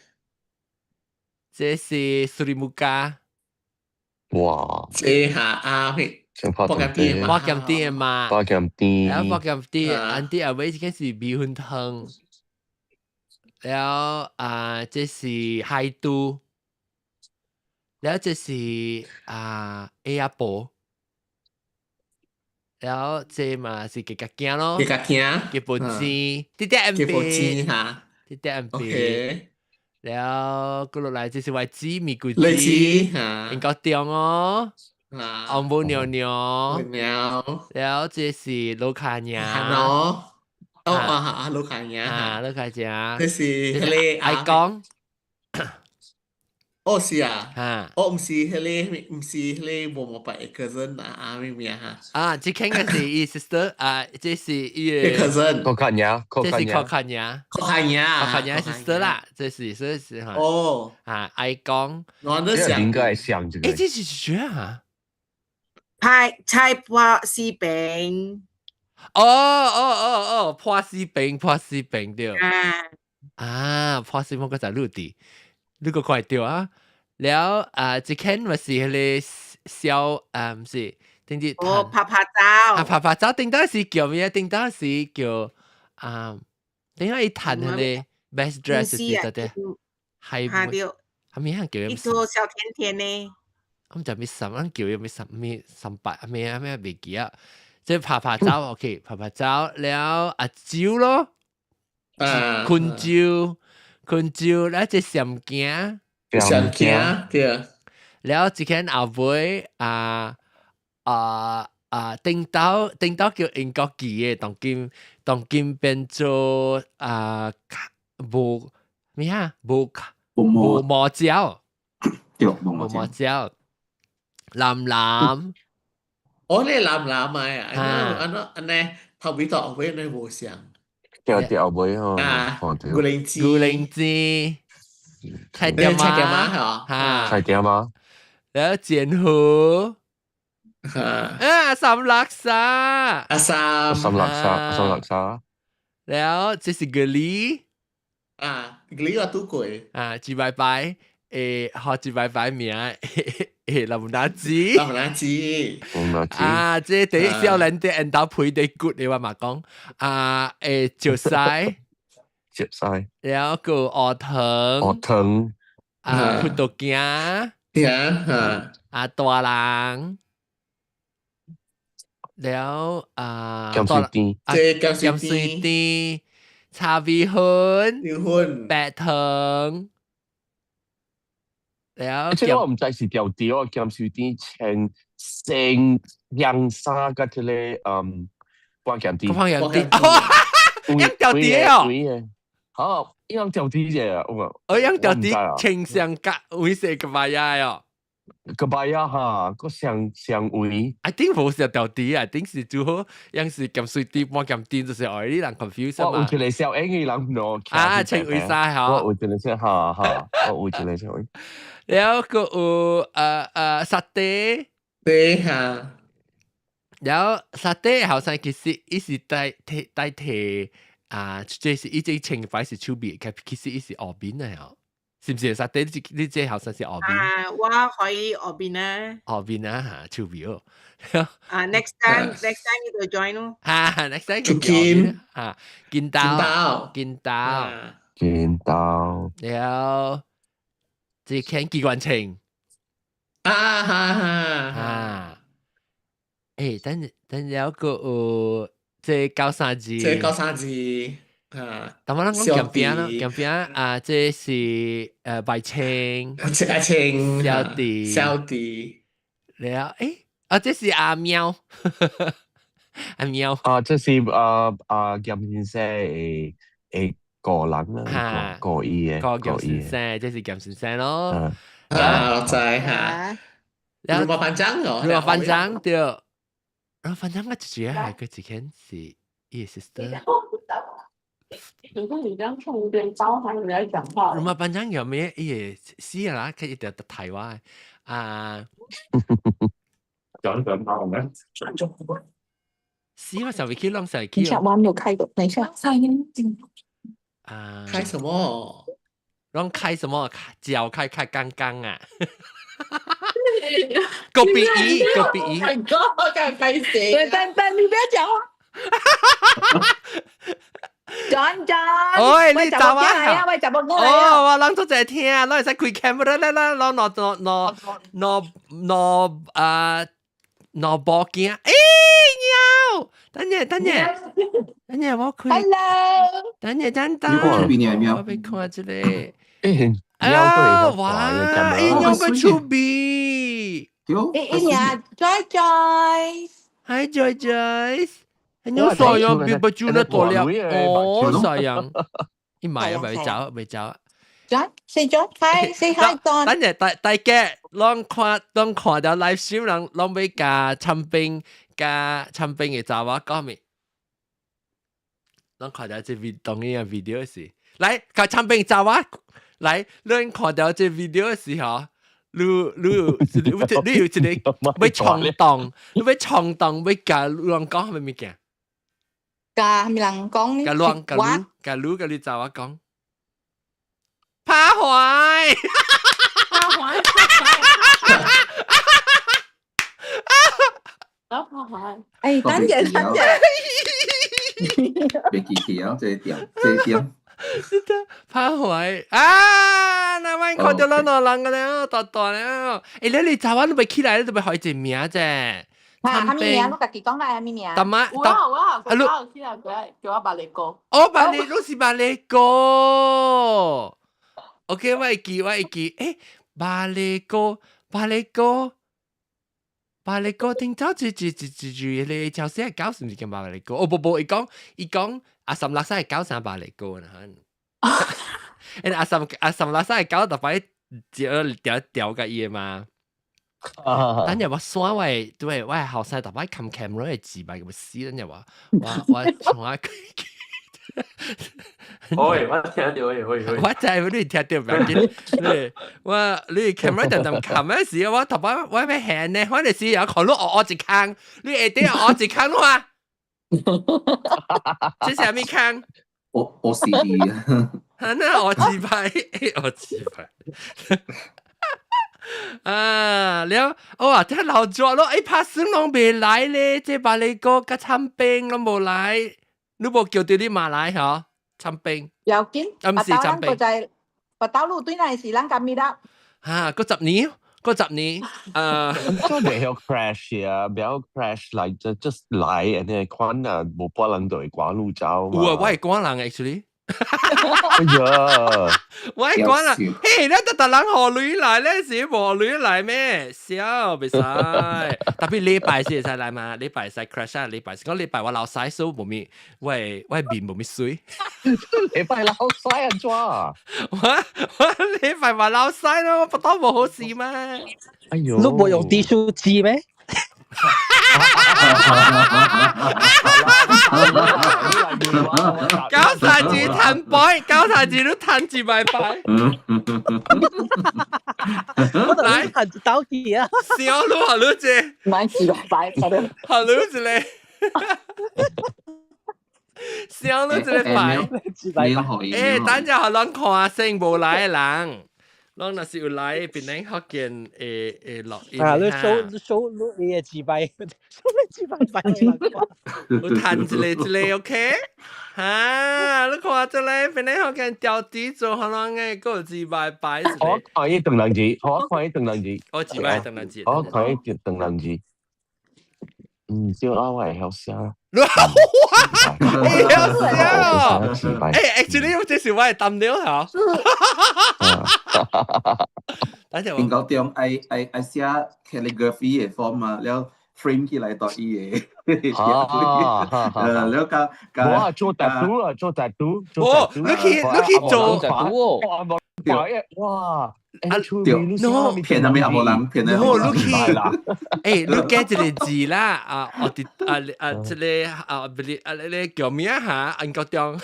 這是蘇里木加。哇！這下阿片。寶劍店，寶劍店嘛，寶劍店，然後寶劍店，安迪阿尾這個是米粉湯，然後啊，這是海都，然後這是啊 A 阿婆，然後這嘛是給個囝咯，給個囝，給本錢，啲啲 M B，哈，啲啲 M B，然後過落來這是我姊米桂子，應該中哦。紅母娘娘，娘，了這是盧卡娘，喏，哦啊，盧卡娘，啊，盧卡娘，這是彼個愛講。哦是啊，嚇，哦毋是彼個，毋是彼個無毛白的 cousin 啊，啊咩名哈？啊，這間嘅是伊 sister 啊，這是伊個 cousin，柯卡娘，這是柯卡娘，柯卡娘，柯卡娘 sister 啦，這是所以是哦，啊，愛講，我都想，應該係像這個，誒，這是誰啊？派菜破絲餅，哦哦哦哦，破絲餅，破絲餅對，啊，啊，破絲餅我就錄啲。你個快掉啊！了啊，這間咪是彼個小啊，毋是，頂啲哦，拍拍走，啊，拍拍走，頂當時叫咩？頂當時叫啊，頂下伊彈彼個 best dress 是得的，係對，係咩叫？一坨小甜甜呢？我毋知咩什，咱叫咩什咩三百咩啊咩袂記啊！這拍拍走，OK，拍拍走了啊酒咯，困酒。困酒，了這上鏡，上鏡對。了一間後尾啊啊啊，頂到頂到叫英國記的，當今當今變做啊無咩啊無無毛蕉，對，無毛蕉，藍藍，哦，你藍藍啊，按怎按呢頭尾到後尾呢無像。對對後尾吼，啊，牛靈芝，牛靈芝，菜店媽，嚇，菜店媽，然後剪河，啊，三垃圾，阿三，三垃圾，三垃圾，然後這是咖喱，啊，咖喱我拄過，啊，一拜拜，誒，學一拜拜名，誒，林達子，林達子，林達子，啊，這第一少年的緣投皮的骨的我嘛講，啊，誒，石屎，石屎，然後個鵝糖，鵝糖，啊，葡萄乾，啊，大人，了啊，鹹水甜，鹹水甜，茶米粉，米粉，白糖。了，這個我毋知是調調，鹹水甜穿成洋衫佮這個嗯，半鹹甜，半鹹甜，養調調哦，好，養調調者，我我養調調穿上甲為色個白呀哦，個白呀哈，個上上位，I think 無是調調，I think 是拄好，樣是鹹水甜半鹹甜，就是愛你人 confuse 嘛。我有一個小英嘅人喏，啊，穿為衫吼，我有一個小哈哈，我有一個小英。了個有沙爹，對哈，了沙爹後生其實伊是代替代替啊，這是伊這穿牌是手臂，其實伊是後邊的哦，是毋是？沙爹你你這後生是後邊？啊，我可以後邊啊，後邊啊嚇，手臂哦。啊，next time，next time 你就 join 咯。哈，next time 就金啊，金刀，金刀，金刀，了。這間機關槍啊哈哈啊！欸，等等了個有這九三字，這九三字啊，但我咱講鹹餅咯，鹹餅啊，這是白青，白青，小弟，小弟，了欸，啊，這是阿喵，阿喵，啊，這是啊啊鹹先生的的個人啦，個伊的，個鹹先生，這是鹹先生咯，啊，我知嚇，然後班長哦，魯班長對，然後班長我自己係佢之前是伊 sister。如果你這樣衝邊招他，人家講話。魯馬班長有咩？伊死啦，佢一定得台灣啊。講講下我們。死我上面去攏上去。等一下，我還沒有開過，等一下。啊！開什麼？攏開什麼？腳開開剛剛啊！個鼻椅，個鼻椅。我敢開心。對，等等，你不要講話。John John，喂，你走啊？喂，走冇哦，我攏做在聽，攏會使開 camera 啦啦，攏攞攞攞攞攞啊攞部鏡。欸，喵！等下，等下，等下，我開。 Hello。等下，等等。我欲看這個。欸，啊，哇！欸，貓個出味。伊伊名 Joy Joy。 Hi Joy Joy。你傻樣，別不住那多了，哦，傻樣。伊買啊，未走，未走。 Joy, say Joy, hi, say hi, Don。等陣大大家攏看，攏看到 live stream，人攏欲共參兵共參兵的查某講咩？攏看到這 video 當然 video 時，來共參兵查某來，恁看到這 video 時候，你你有你你有一個欲衝動，你欲衝動欲共人講啥物物件？共啥物人講？共亂共你共你共你查某講。拍壞，拍壞，拍壞。哎，等陣等陣，別記起啊，這點這點。是的，拍壞啊！那我看到咱兩人個了，大大了。欸，你你早晚都未起來，你都欲予伊一個名啫。嚇，啥物名？你家己講來，啥物名？大媽，有啊有啊，我有起來叫我別個。哦，別個，你是別個。OK，我會記，我會記。欸，別個，別個，別個，頂早一一一一句，迄個超市搞是毋是叫別個？哦，無無，伊講伊講阿三拉薩會搞啥別個呢？欸，阿三阿三拉薩會搞，逐擺調調調個伊嘛。等陣我刷我對我後生逐擺冚 camera 會自閉咁死，等陣我我我從下佢。喂，我聽到喂喂喂，我知你聽到不要緊，你我你 camera 陣陣冚嗰時，我頭擺我欲行呢，我陣時又看你學學一空，你下底學一空話，這是啥物空？我我是的，啊，那學自拍，學自拍。啊，了，哇！這老咗咯，哎，拍算攏未來咧，這別你個佮參兵攏無來，你無叫到你媽來嗬？參兵，要緊，啊，毋是參兵。白道路對那是咱共 meet up。哈，過十年，過十年，啊，真袂曉 crash 啊，袂曉 crash 來就 just 來，and then 看啊，無半人就會趕路走。有啊，我會趕人 actually。哎呀，我會趕人，嘿，你特特人何女來咧？是無女來咩？笑，袂使。特別禮拜四會使來嘛？禮拜使 crash 啊！禮拜四講禮拜我流屎所以無咪，我我面無咪水。禮拜流屎啊？怎？我我禮拜話流屎咯，不當無好事嘛？哎呦，你無用 tissue 紙咩？九三字褪擺，九三字都褪字拜拜。來，褪一刀去啊！小路好路姐，買字拜拜，好路子嘞。小路子嘞拜，欸，等陣予咱看先無來的人。攏若是有來，變成福建會會落音。啊，你 show show 你的自拍，show 你自拍擺。有趁一个一个 OK，哈，你看這個變成福建調底做可能嘅個自拍擺。我看伊長人字，我看伊長人字。我自拍長人字。我看伊長人字。嗯，對啊，我會曉寫。哇！會曉寫。欸，actually 這是我的擔了吼。等陣我。應該中愛愛愛寫 calligraphy 的 form 啊，了 frame 起來到伊的。啊，了加加。我做 tattoo 啊，做 tattoo。哦，你去你去做。哇！啊，no，騙啥物阿無人，騙 no，你去，欸，你加一個字啦，啊，我哋啊啊，這個啊，不是啊，你叫咩哈？按國中，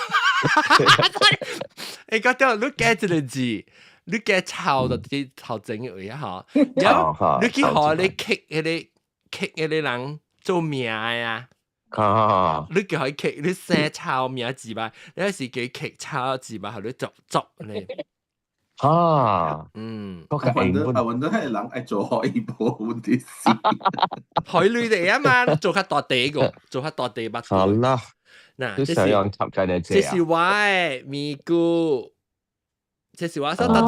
欸，國中，你加一個字，你加抄到啲頭前嘅位啊，嗬，然後你去予你刻彼個刻彼個人做名啊。啊！你叫伊刻，你寫抄名字吧，你是叫伊刻抄字吧，予你作作咧。啊，嗯，我揾到啊，揾到係人愛做海報問題是，海類嚟啊嘛，做較大地個，做較大地捌。好啦，嗱，這是這是我的咪咕，這是我說，逐逐逐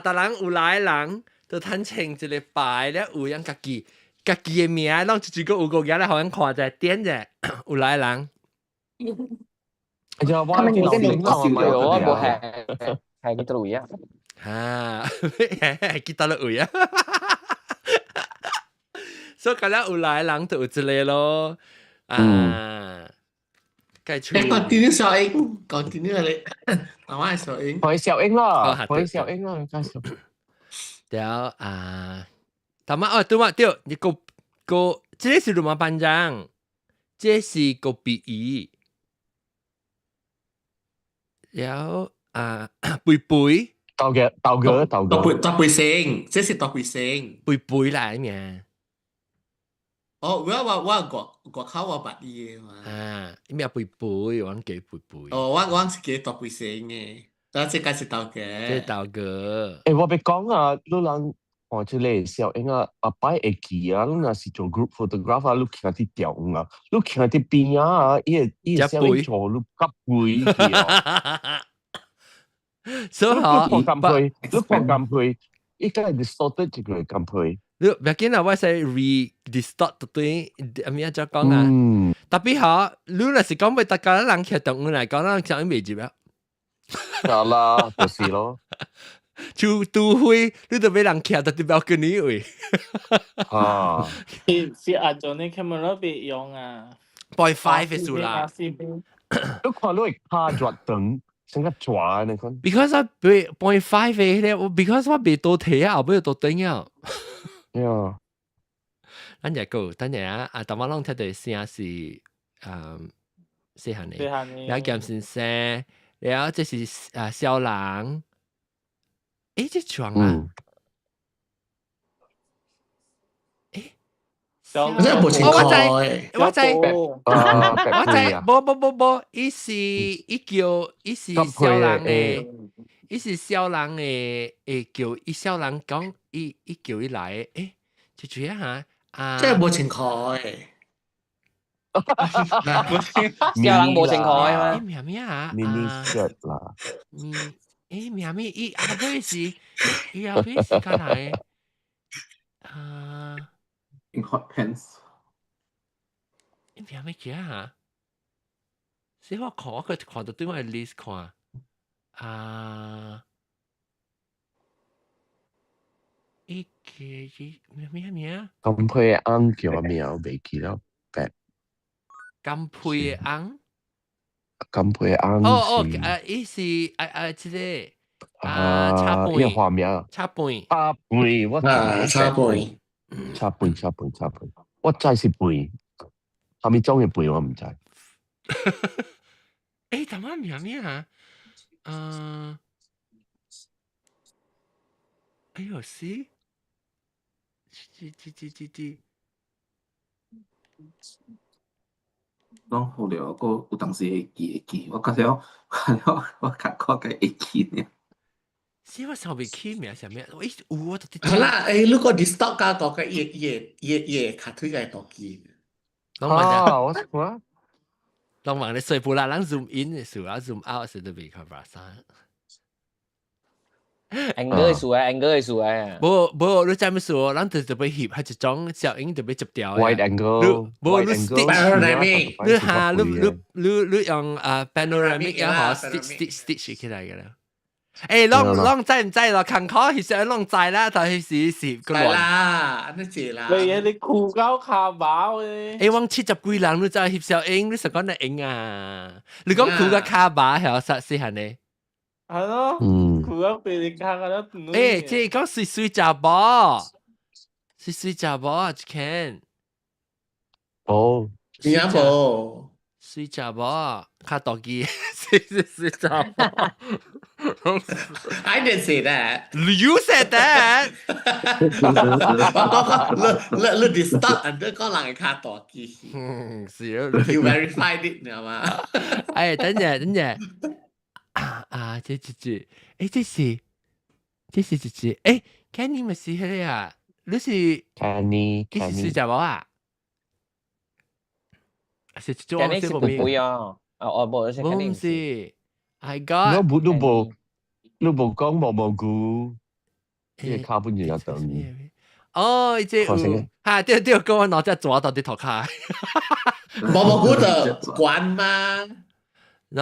逐人有來人，都趁穿一個牌咧，有人家己家己的名，攏一個有個嘢來予阮看者，點者有來人。哎呀，我他們有個名字，我無係係幾多位啊？哈，記得了位啊！所以今日有來人就有一個咯，啊，該出。 Continue 小英，continue 你，台灣小英。可以小英啦，可以小英啦，介紹。對啊，頭仔哦，對嘛對，你個個，這個是 Rumah Panjang，這是個比喻。然後啊，背背，豆嘅豆嘅豆嘅，大背星，這是大背星，背背來咩？哦，我外口我捌伊的嘛。啊，咩背背，我記背背。哦，我是記大背星的，但這個是豆嘅。這豆嘅。欸，我欲講啊，你人看這個小英啊，後擺會記啊，你若是做 group photograph 啊，你徛佇中啊，你徛佇邊啊，伊個小英做你較肥去哦。所以嗬，你看咁配，你看咁配，伊個 distorted 一個咁配。你唔要緊啊，我使 re distort 對，阿咩怎講啊？特別嗬，你若是講俾大家人徛中來講，咱講未入啊。得啦，就是咯。就都會，你都俾人徛到啲 balcony 位。啊，是按照你 camera 別用啊。 0.5嘅數啦。你看你會卡著長，成個蛇你看。 Because 我0.5嘅咧，我 because 我未到睇啊，後尾到頂啊。呀，等陣個，等陣啊，啊，頭先攏聽到聲是，細漢的，然後劍先生，然後這是啊小人，誒，這床啊，誒，我真係無穿我知，褲我知，我知，無無無無，伊是伊叫伊是小人的，伊是小人的，會叫伊小人講，伊叫伊來，誒，這這樣哈，啊，真係無穿褲的。小人無穿褲的嗎？名咩啊？mini skirt 啦。嗯，誒，名咩？伊後尾是，伊後尾是敢來？啊 In hot pants。伊名咩叫啊？是我看，我佢看到對我的 list 看，啊，伊個伊咩咩名？金佩翁叫咩名？我袂記得。金佩翁。金佩翁。哦哦，啊，伊是啊啊，這個啊，茶杯。伊花名。茶杯。茶杯，我啊，茶杯。茶杯，茶杯，茶杯。我知是杯，啥物種的杯我毋知。欸，怎麼名咩啊？嗯，哎呦，是，這這這這這。講好了，我有當時會記會記，我覺得我較看較會記呢。是我想袂起名啥物？欸，有我就好啦，欸，如果 distort 加大個伊伊伊伊卡推個大機。啊，我看。攏問你水布啦，咱 zoom in 的時候，zoom out 時都袂看巴沙。 angle 的數啊，angle 的數啊。無無，你知咩事？咱就特別翕，係一種攝影特別接掉。 Wide angle，無你 stitch，你下你你你你用啊 panoramic 也好，stitch stitch stitch 起來嘅啦。欸，攏攏知毋知咯？坎坷其實攏知啦，但係是是個亂啦，按呢濟啦。你嘢你褲夠卡包嘅。欸，我70幾人，你知翕相影，你實講得影啊？你講褲夠卡巴係實是係呢？係咯，褲夠俾你卡個都。欸，這講水水查某，水水查某啊，一間。哦，你阿無？水查某，較大機，水水水查某。 I didn't say that. You said that. 我講你你你 distort 人哋講人會較大機。嗯，是啊。 You verified it，你知嘛？哎，等陣等陣。啊啊，這這這，欸，這是這是這這，欸，Kenny 咪是彼個啊？你是 Kenny，你是水查某啊？是這種 Kenny 是背背啊？哦哦，無，是 Kenny 唔是。I got。你無你無你無講毛毛菇，伊個腳本就長。哦，這有哈對對，講我腦子抓到佇塗跤。毛毛菇就懸嗎？無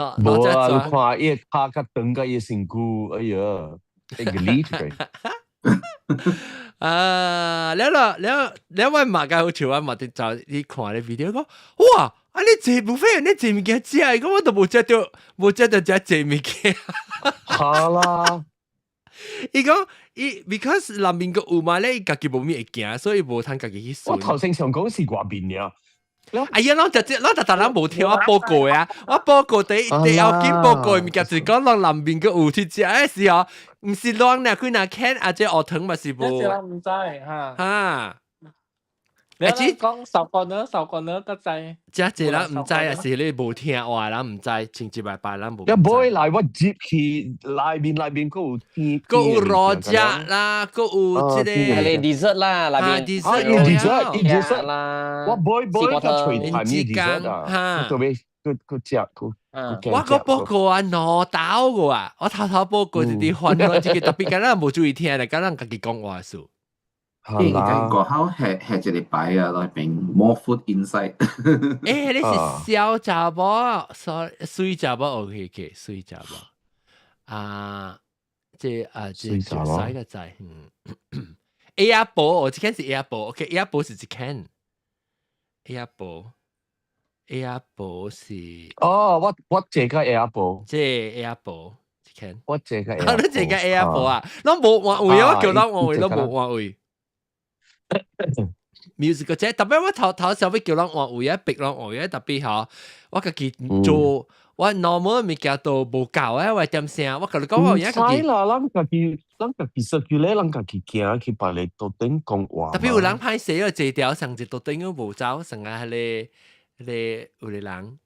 啊！你看伊個跤較長過伊個身軀，哎呀，會個理出來。啊，了了了了，我嘛較好笑，我嘛佇走你看咧 video 講，哇！啊你坐 buffet，你坐物件食，講我都無食著，無食著食濟物件。好啦，伊講伊 because 內面個有嘛咧，伊家己無物會行，所以無通家己去我頭先想講是外面爾。哎呀，攏直接攏逐逐人無聽我報告呀！我報告第第要緊報告的物件就是講攏內面個有去食的時候，毋是攏爾幾若看啊，這學堂嘛是無。這人毋知哈。哈。你講十個呢，十個呢，個知。這濟人毋知啊，是你無聽話，人毋知，穿一擺擺人無。一買來我入去內面內面閣有甜，閣有羅食啦，閣有這個。係 dessert 啦，內面。 dessert 啊，dessert 啦。我買買較隨台面 dessert 啊，特別閣閣食閣。我個報告啊，兩兜個啊，我頭頭報告就佇煩惱這個特別，敢若無注意聽咧，敢若家己講話數。應該過後係係一個牌啊，內邊 more food inside。欸，你是小查某，sorry，水查某，OK OK，水查某。啊，這啊這使個在，嗯，A 阿寶，我這間是 A 阿寶，OK，A 阿寶是一間，A 阿寶，A 阿寶是。哦，我我這個 A 阿寶，這 A 阿寶一間，我這個 A，你這個 A 阿寶啊，攏無換位，我叫人換位，攏無換位。music 這特別我頭頭小尾叫人換位啊，逼人換位啊，特別吼，我家己做我 normal 物件都無夠啊，我點聲，我共你講我而家家己。啦，咱家己咱家己 circulate，咱家己行去別个桌頂講話。特別有人歹勢啊，坐條上一桌頂都無走，上個彼個彼個有個人。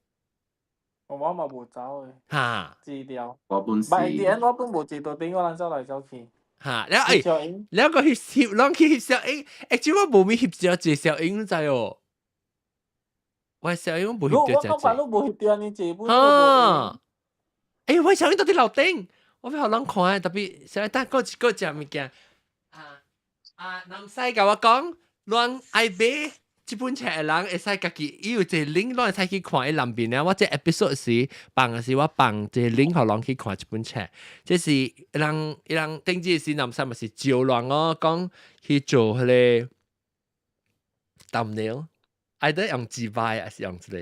我嘛無走的。哈。坐條。我本是。但係我本無坐桌頂，我人走來走去。哈，了欸，了個翕翕，攏去翕小影，欸，這我無咪翕著一小影，你知哦？我小影無翕著我感覺你無翕著呢，這本。啊！欸，我小影到佇樓頂，我欲予人看，特別小影等閣一閣食物件。啊啊，南西共我講，攏愛買這本冊的人會使家己，伊有一個 link，攏會使去看伊內面咧。我這 episode 時放的時，我放一個 link 予人去看這本冊。這是人伊人頂日時南西嘛是招人哦，講去做彼個 thumbnail，愛得用自拍還是用這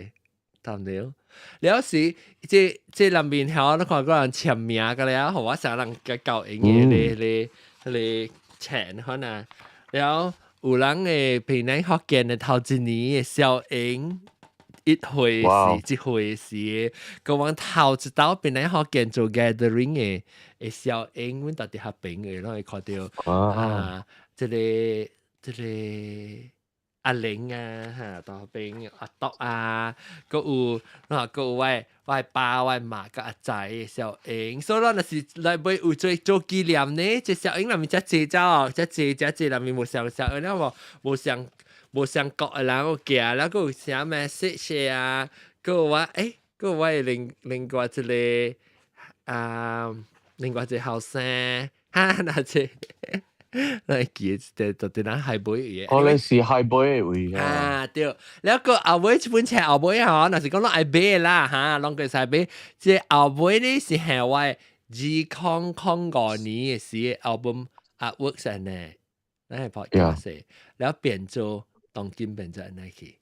個 thumbnail？了時，這這內面吼，你看個人簽名個了，予我啥人較夠用的咧咧咧冊可能了。有人會平南福建的頭一年的小英，一歲時，一歲時，個往頭一道平南福建做 gathering 的的小英，阮逐佇遐邊的，攏會看著啊，這個這個阿玲啊，哈，大邊阿篤啊，閣有啊，閣有我我爸、我媽佮阿仔的小英，所以咱若是來買有做做紀念呢，這小英內面遮濟隻哦，遮濟遮濟內面無相小英了無無相無相國的人有寄，了閣有寫 message 啊，閣有我欸，閣有我的另另外一個啊，另外一個後生，哈，那這。咱會記得就佇咱海尾嘅。哦，你是海尾的位啊。啊，對，了個後尾這本冊後尾吼，若是講攏愛買啦哈，攏會使買。這後尾呢是係我2005年的時的 album artwork 上呢，咱係 podcast，了變做當今變做按呢去。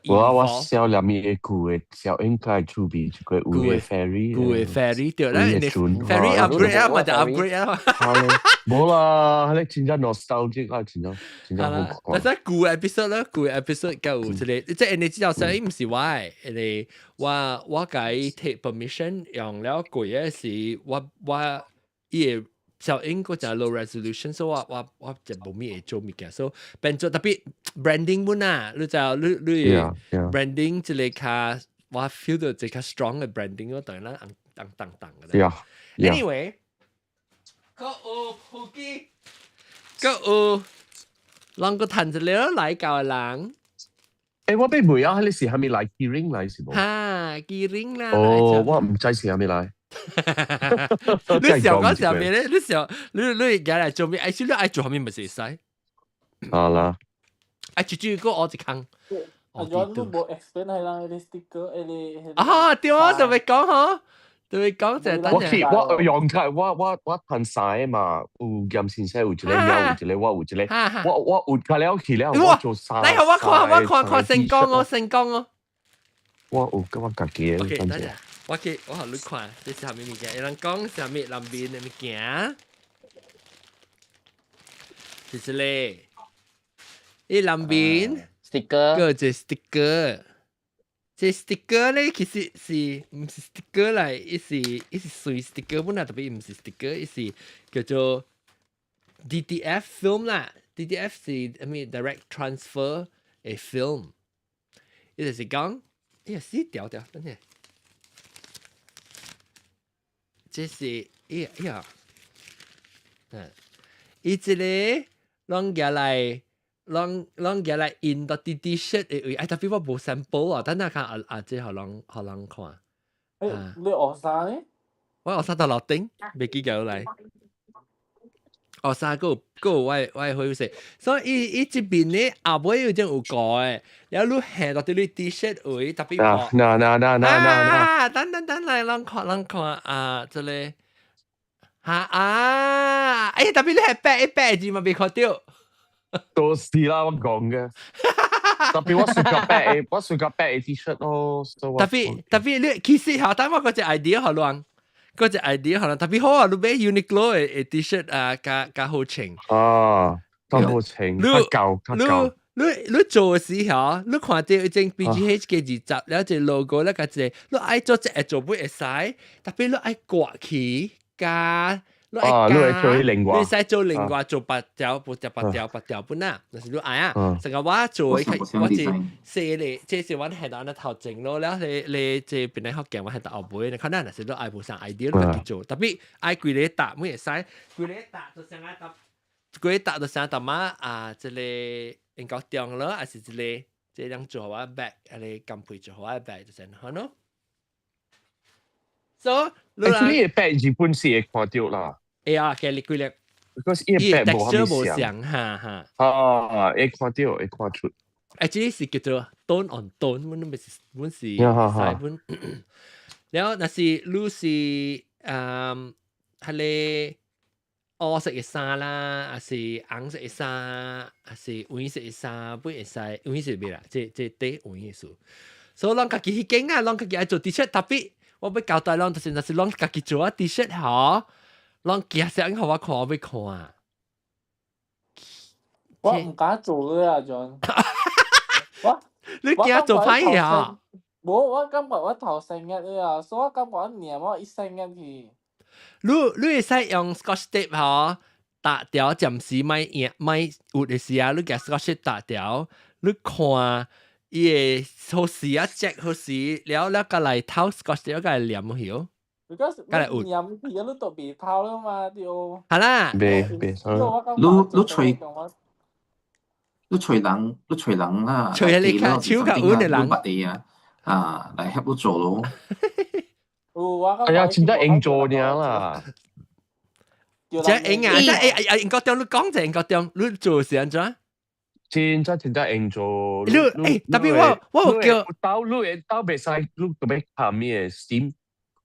我我少年的舊的小應該厝邊一個有的 ferry，舊的 ferry 對，咱 ferry upgrade 啊，嘛就 upgrade 啊。無啦，彼真正 nostalgic 啊，真正真正好看。但是舊 episode 咧，舊 episode 夠有一個，即係你知道聲音毋是我的，因為我我共伊 take permission 用了過的是我我伊個小英閣誠 low resolution，所以我我我就無物會做物件，所以變做特別 branding 本啊，你就你你 branding 一個較我 feel 到一個較 strong 的 branding，我當然咱當當當的。 Anyway，閣有普基，閣有人閣趁一個來教的人。欸，我欲問啊，彼是啥物來？Kiring 來是無？哈，Kiring 啦。哦，我毋知是啥物來。你想講啥物咧？你想你你而來做咩？哎，你愛做啥物咪是會使。好啦。哎，一句閣學一空。啊，我都無 explain 係人彼個 sticker，彼個。啊，對啊，就欲講吼，對講者等我去我用佢，我噴晒嘛，有嚴先生有一個貓，有一個我有一個，我有佢了去了，我做衫。來，我看我看看成功哦，成功哦。我有我家己的。 OK，等下，我去我予你看，這是啥物物件？有人講啥物南面的物件？就是咧，伊南面 sticker，個一 sticker。這 sticker 咧，其實是毋是 sticker 來？伊是隨 sticker 本來特別毋是 sticker，伊是叫做 DTF film 啦。DTF 是啥物 direct transfer 的 film。伊就是講，哎呀，死掉掉，等下，這是哎呀哎呀，伊這個攏舉來。攏舉來印到啲 T-shirt 的位，哎，特別我無 sample 啊，等下看啊啊，這予人予人看。誒，你學啥呢？我學啥到樓頂，袂記叫來。學啥閣有閣有我會勢，所以伊伊這邊咧後尾有種有個的，然後你下到啲你 T-shirt 位特別嗱嗱嗱嗱嗱嗱。啊！等等等來，人看人看啊，這個哈啊！哎，特別你係白一白字嘛，未看到。都是啦，我講嘅。特別我暑假白的，我暑假白的 T-shirt 咯。特別特別你其實嚇，等我嗰隻 idea 予人，嗰隻 idea 予人特別好啊！你買 Uniqlo 的 T-shirt 啊，較較好穿。啊，較好穿，較舊較舊。你做的時候，你看到一種 BGH 嘅20，了一個 logo 咧，個一個，你愛做這個做不會使，特別你愛割去加。你愛加，你使做另外做白條，不條白條白條本啊，若是你愛啊，成個我做的，我是寫咧，這是阮係當咧頭前咯，了你你這邊咧福建我係到後尾，你可能若是你愛無啥 idea 你家己做，特別愛規個搭，每會使，規個搭就成個搭，規個搭就成淡仔啊，這個英國中咯，還是這個這兩做我 bag，啊你金配做我 bag 就成好咯。So，你個 bag 日本是會看到啦。會啊，其實幾粒， because 伊個 bag 無像，哈哈。啊，會看到，會看出。誒，這是叫做 tone on tone，阮毋是阮是使本。然後若是你是彼個烏色的衫啦，還是紅色的衫，還是黃色的衫，不會使黃色袂啦，這這底黃的數。所以攏家己去揀啊，攏家己愛做 T-shirt，特別我欲交代攏，就是若是攏家己做啊 T-shirt 吼，攏寄相予我看，我欲看。我毋敢做咧啊，John。我你驚做歹嘢啊？無，我感覺我頭生日啊，所以我感覺我黏我一生日去。你會使用 Scotch tape 吼，搭條暫時莫贏莫有的時啊，你共 Scotch tape 搭條，你看伊會好時啊，check 好時，了了佮來透 Scotch tape 佮來黏去哦。 Because 你黏去，你都袂透了嘛，對。好啦。袂袂，你你揣你揣人，你揣人啦，揣你較手較穩的人。捌的啊，啊，來協你做咯。哎呀，真正用做爾啦。這用啊！這欸欸英國中你講者英國中，你做是按怎？真正真正用做。你欸，特別我我有叫。刀你會刀袂使，你特別冚伊个 steam。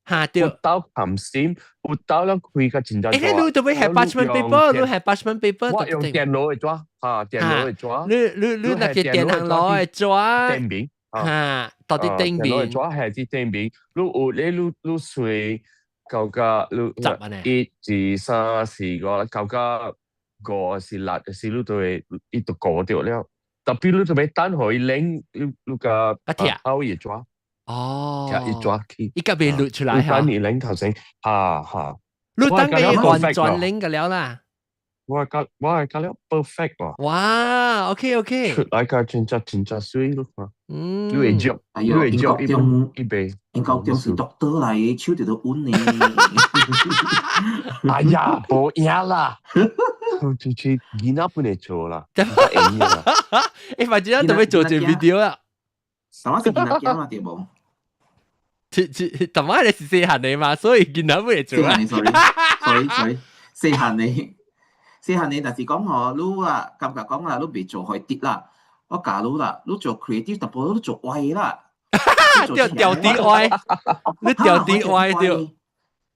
哈對。有刀冚 steam，有刀了開較真正。欸，你特別係 parchment paper，你係 parchment paper。我用電腦的紙，哈，電腦的紙。你你你那個電腦的紙。頂面。哈，到佇頂面。電腦的紙係佇頂面，你有你你你隨到甲你一、二、三、四、五，到甲五是六是你都會伊就過著了。特別你就欲等予伊冷，你你共拗伊紙。哦，伊紙去。伊甲袂露出來哈。等伊冷頭先，哈哈。你等伊完全冷個了啦。我覺了 perfect 喎。哇，OK OK。出來個真正真正媠，你看。嗯。你會著，你會著一一杯。英國中是 doctor 來，手佇都穩呢。哎呀，無影啦。就去囡仔本會做啦。會啦。欸，反正特別做一個 video 啊。啥物是囡仔囝嘛，對無？這這，淡仔你是細漢的嘛，所以囡仔本會做啊。 Sorry，sorry，sorry，細漢的。細漢的，但是講吼，你啊感覺講啦，你袂做予跌啦。我教你啦，你做 creative，淡薄你做壞啦。掉掉 D Y，你掉 D Y 掉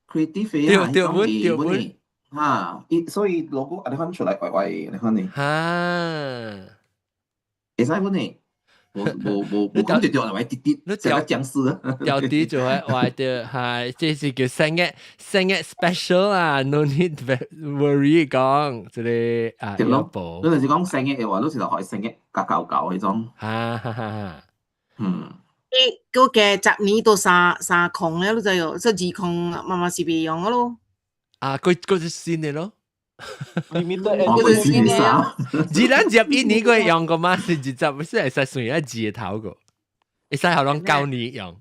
，creative 掉掉本掉本，哈，伊所以 logo 按呢款出來怪怪，按呢款呢，哈，會使本呢。無無無無講就掉來啲啲，你掉殭屍，掉啲就係話掉係，這是叫生日生日 special 啊，no need worry 講，這個啊，對咯，你就是講生日嘅話，你是就可以生日加搞搞嗰種，哈哈哈哈，嗯。誒，嗰個十年都三三空了，你知哦？這二空嘛嘛是袂用個咯。啊，佢佢是新的咯。哦，佢新的衫。自然入一年佢用過嘛？是二十，不是會使算一字頭個，會使後攏9年用。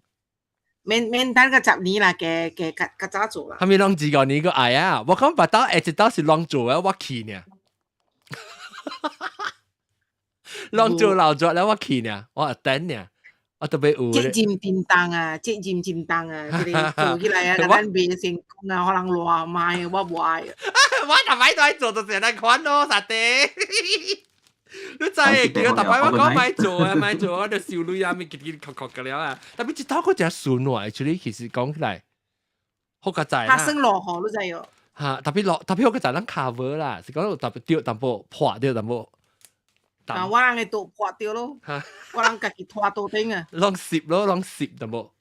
免免等個十年啦，嘅嘅較較早做啦。後面攏2個年個愛啊！我講白刀一直到是攏做啊，我去呢。攏做老做了，我去呢，我等呢。我特別有。責任真重啊，責任真重啊！這個做起來啊，咱袂成功啊，可能亂賣，我無愛。我逐擺都愛做，就是按呢款咯，啥地？你知會記得逐擺我講莫做啊，莫做，我就收鐳啊，咪結結確確個了啊。特別這套個真順喎，actually 其實講起來好較在啦。拍算落雨，你知哦？嚇，特別落，特別好個在咱 cover 啦，是講特別掉淡薄破掉淡薄。啊！我人會倒破掉咯，我人家己拖倒頂啊。攏攝咯，攏攝淡薄。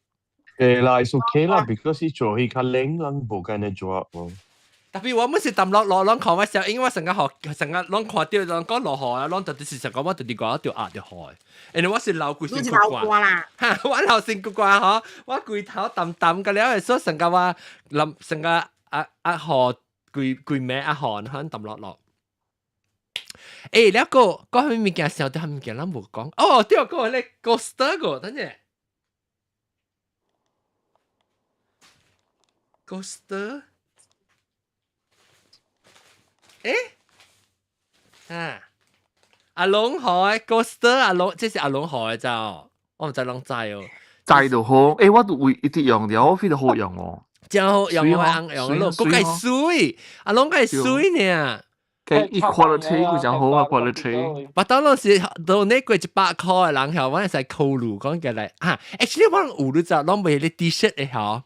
對啦，it's okay 啦，because 伊做彼較冷，人無干呢做哦。特別我每次抌落落攏看我小，因為我成日學，成日攏看到攏講落雨啊，攏特別是成講我特別講掉壓掉雨。因為我是流規身軀汗啦，哈，我流身軀汗吼，我規頭澹澹個了，所以成個我淋成個壓壓雨規規暝壓雨，可能抌落落。欸，了個講啥物物件想到啥物件，咱無講。哦，對，個咧 coaster 個，等陣。coaster。欸？啊，阿龍河的 coaster 阿龍，這是阿龍河的咋哦？我毋知攏知哦。知就好，欸，我都會一直用著，我非常好用哦。真好用，我紅用咯，閣較媠，阿龍較媠呢。伊 quality 佢就好啊，quality。我當當時到呢過100箍的人，我會使考慮講起來啊。Actually 我有你知，攏賣彼 T-shirt 的吼。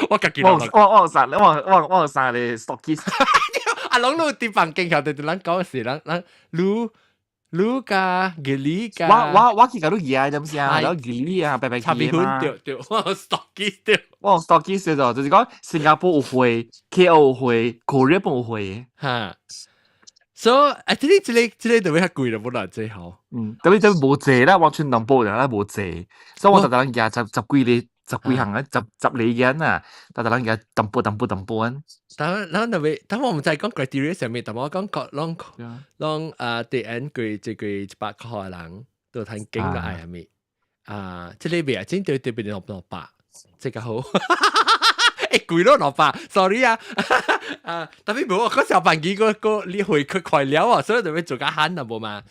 我家己我我有三，我我我有三個 stockist。啊，攏你佇房間頭，就咱講是咱咱滷滷加吉利加。我我我去共你寄點先啊？然後吉利啊，白白寄嘛。對對，我有 stockist 對。我有 stockist 就就是講新加坡有貨，KL 有貨，Korea 有貨。哈。所以，啊，這個這個這個特別較貴了，本來最好。嗯，特別特別無濟啦，完全南部人啦無濟，所以我逐逐人寄十十幾個、十幾項啊，十十個件啊，逐逐人寄淡薄淡薄淡薄啊。但咱特別，但我毋知講 criteria 啥物，但我感覺攏攏啊，第 N 過這個100箍的人都趁經個愛啥物啊？這個袂啊，真對特別200，這個好。欸，貴咯200，sorry 啊，啊，特別無我嗰時候辦機個個你回佢快了啊，所以就欲做較慳啦，無嘛？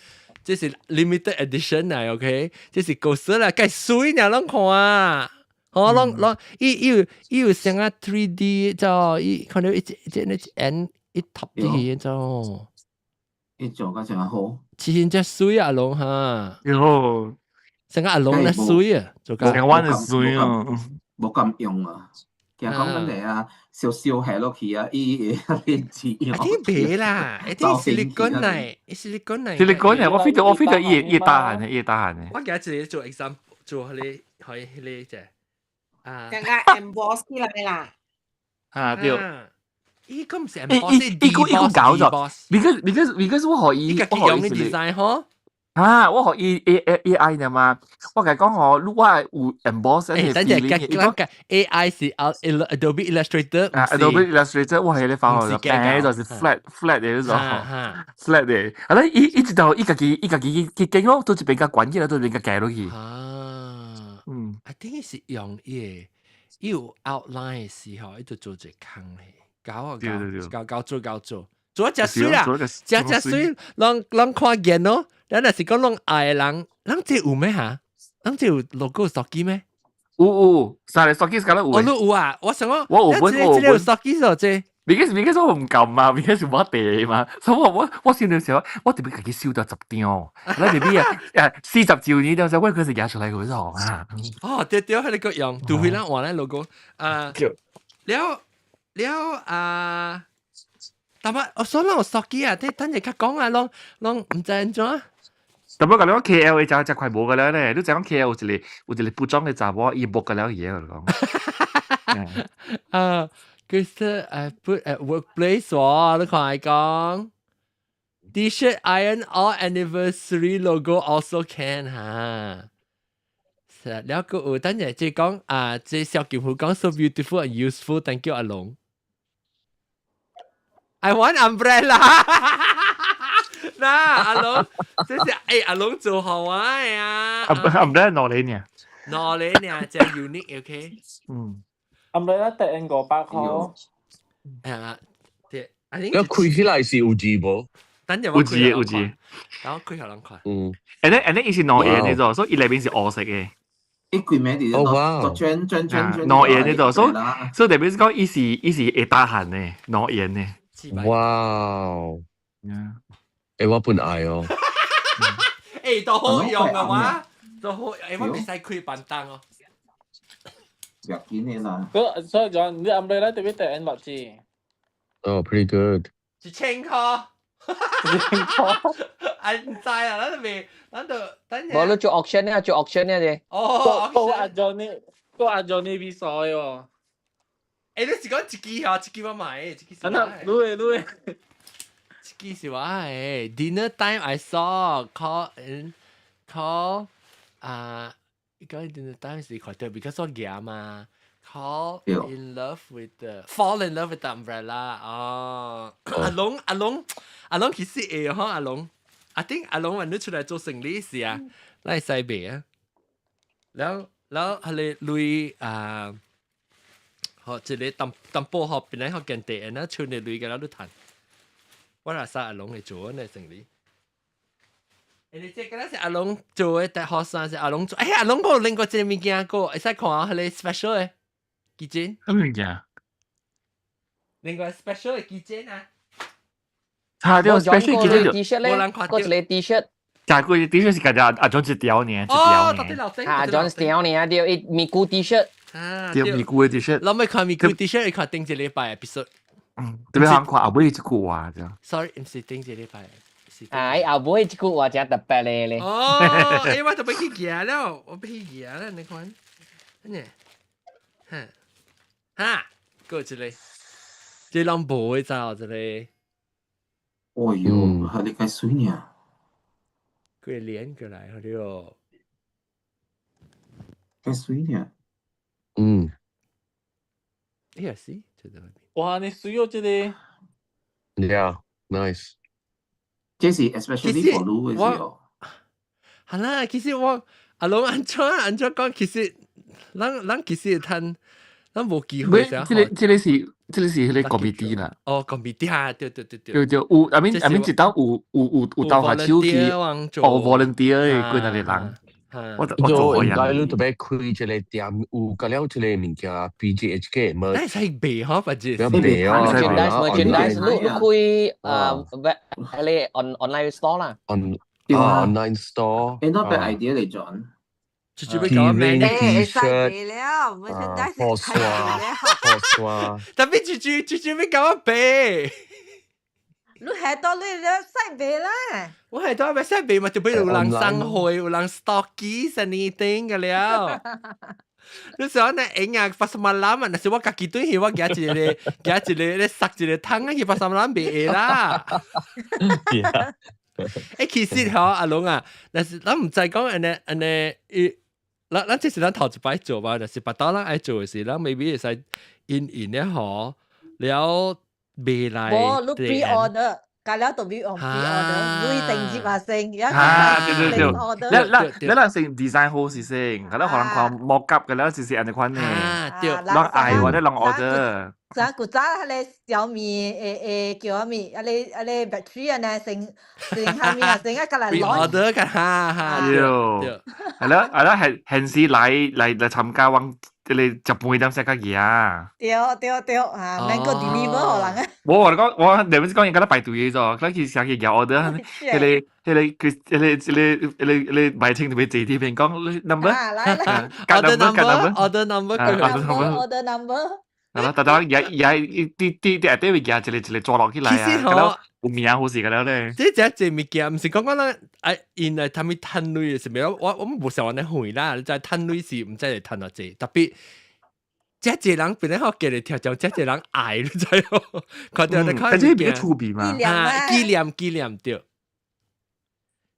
這是 limited edition 啊，OK？這是公司啦，較媠呢，攏看啊，哦，攏攏伊伊有伊有像啊 3D 就伊看到一一一一一貼啲就，伊做較誠好，真正媠啊，攏哈，喲，成個阿龍咧媠啊，做成個彎就媠啊，無咁用啊。其實講緊嚟啊，燒燒下落去啊，伊會練字。一定別啦，一定 silicone 嚟，silicone 嚟。 silicone 嚟，我 feel 到我 feel 到伊伊大漢嘅，伊大漢嘅。我記得自己做 exam 做彼個，可以彼個啫。啊。感覺 emboss 起來啦。啊對。伊個毋是 emboss，伊個伊個搞咗。because 我予伊，我予伊 design 嗬。啊！我予伊 A A A I 呢嘛，我共伊講吼，如果有 emboss 欸，等陣，講講 A I 是 Adobe Illustrator，啊，Adobe Illustrator 我係咧發號，病就是 flat flat 的嗰種，flat 的。啊，咧伊一直到伊家己伊家己去經咯，都一邊較關起來，都一邊較改落去。啊，嗯，I think 是用伊個，伊有 outline 的時候，伊就做一個空咧，搞啊搞，搞搞做搞做。做真媠啦，真真媠，攏攏看見咯。咱若是講攏愛的人，人這有咩哈？人這有 logo 手機咩？有有，三個手機敢若有。哦，你有啊？我想講，我有本，我有這個有手機哦，這。Because 我唔敢嘛，because 我地嘛，所以我先嘅時候，我特別自己燒到10張，你 maybe 啊40周年嘅時候，我佢是夾出來嗰種啊。哦，對對，係你個樣，杜飛啦，換咧 logo 啊，了了啊，但係我想我手機啊，啲等陣較講啊，攏攏唔知按怎。特別講你講 KL 嘅就就快無㗎啦咧，你就講 KL 有一個布裝嘅查某，伊無㗎了嘢我講。啊，其實 I put at workplace 喎，你看係講 T-shirt iron all anniversary logo also can 嚇。是了個有等陣即講啊，這小金虎講 so beautiful and useful，thank you 阿龍。I want umbrella。嗱，阿龍，這是阿龍做好啊呀。 umbrella 攞嚟呢？攞嚟呢，真 unique，OK。嗯。 umbrella 得500塊。啊，對，一開起來是有字無？等陣有字有字。等我開下兩塊。嗯。 And then 伊是兩頁呢種，所以伊內面是烏色嘅。一開名佇哦哇！轉轉轉轉。兩頁呢度，所以代表是講伊是會打寒的，兩頁的。哇！我本愛哦。都好用啊嘛，都好，我袂使開板凳哦。入緊的啦。所以講你 umbrella 特別得 N 六字。哦，pretty good。 1000塊。1000塊。啊，唔知啊，咱就未，咱就等陣。無你做 auction 呢？做 auction 呢？啫。哦，個阿 Johnny，個阿 Johnny 比賽喎。你是講一支吼？一支我買，一支是我。你的你的。一支是我的。Dinner time I saw call in call 啊，個 dinner time 是看到，because 我行嘛。Call in love with the fall in love with the umbrella 哦。阿龍阿龍阿龍其實會吼，阿龍。I think 阿龍揾你出來做生理時啊，來西賣啊。然後然後係你類啊。好，一個淡淡薄學本來學見地，然後剩的鐳個了你趁。我若使阿龍會做呢生理。你這個是阿龍做的，大學生是阿龍做。哎，阿龍個另外一個物件個，會使看彼個 special 的基金。啥物件？另外 special 的基金啊。嚇！對，special 基金就 T-shirt 咧，個一個 T-shirt。就係個 T-shirt 是家己阿 John 一條呢，一條呢。啊，John 一條呢，對，伊咪古 T-shirt。啊，對，咪古的 T-shirt。諗咪看咪古 T-shirt，看頂一禮拜 episode。嗯，特別通看後尾一句話啫。 Sorry，毋是頂一禮拜。啊，後尾一句話真特別咧咧。哦，我特別去行了，我去行了，你看，呢，哈，哈，過一個，這攏無的走這個。哦喲，係你計水呢？佢連過來，好了。計水呢？嗯。哎呀，是，就在那邊。哇，你水哦，這個。 Yeah, nice. 這是 especially for 你的是哦。係啦，其實我阿龍按怎按怎講，其實咱其實趁咱無機會。這個是彼個 committee 啦。哦，committee 啊，對對對對。對對，有 I mean 一當有鬥下手去，哦 volunteer 的幾若個人。我做應該你特別開一個店，有個了一個物件 BJHK 嘛。那使賣嗬，或者賣哦，merchandise 你開web 係你 online store 啦。 on online store。誒，not bad idea 嚟 John。直接俾講咩？會使賣了，merchandise 破刷，破刷。特別直接直接俾講賣。你係到你你使賣啦。我係到咪使賣嘛，就俾有人送貨，有人 stocky anything 嘅了。你想呢？應啊，pasar malam 啊，若是我家己對去，我舉一個，舉一個，咧塞一個桶啊去 pasar malam 賣啦。其實吼，阿龍啊，但是咱毋知講按呢按呢，伊，咱這是咱頭一擺做吧，但是別當咱愛做的時，咱 maybe 會使印印咧吼，了未來。無，你 pre order。隔了就變用 pre order，你定接啊先，啊對對對，你你咱先 design 好是先，可能可能看 mock up 嘅了，就是按呢款呢，對，人愛或者人 order。早古早彼个小米叫啥物？彼个 battery 啊呢，先先啥物啊？先啊，過來攞。order 㗎哈哈。對，係咯係咯，係現時來來來參加往這個食飯點先較嘢啊。對對對啊，免個 deliver 予人啊。無我講我你們是講應該排隊嘅咗，佢去上去叫 order，彼個彼個佢彼個彼個彼個彼個賣清特別濟啲邊講 number，啊來來，order number，order number， order number。係咯，但係也也啲啲啲下底會夾一個一個抓落起來啊，咁了有名好勢個了咧。這隻這物件，毋是講講咱啊，因為他們趁鐳是咪？我我無想按呢回啦，你知趁鐳是毋知會趁偌濟，特別這濟人本來好記得跳，就這濟人愛，你知無？看著你看。但是比較趣味嘛。啊，紀念紀念對。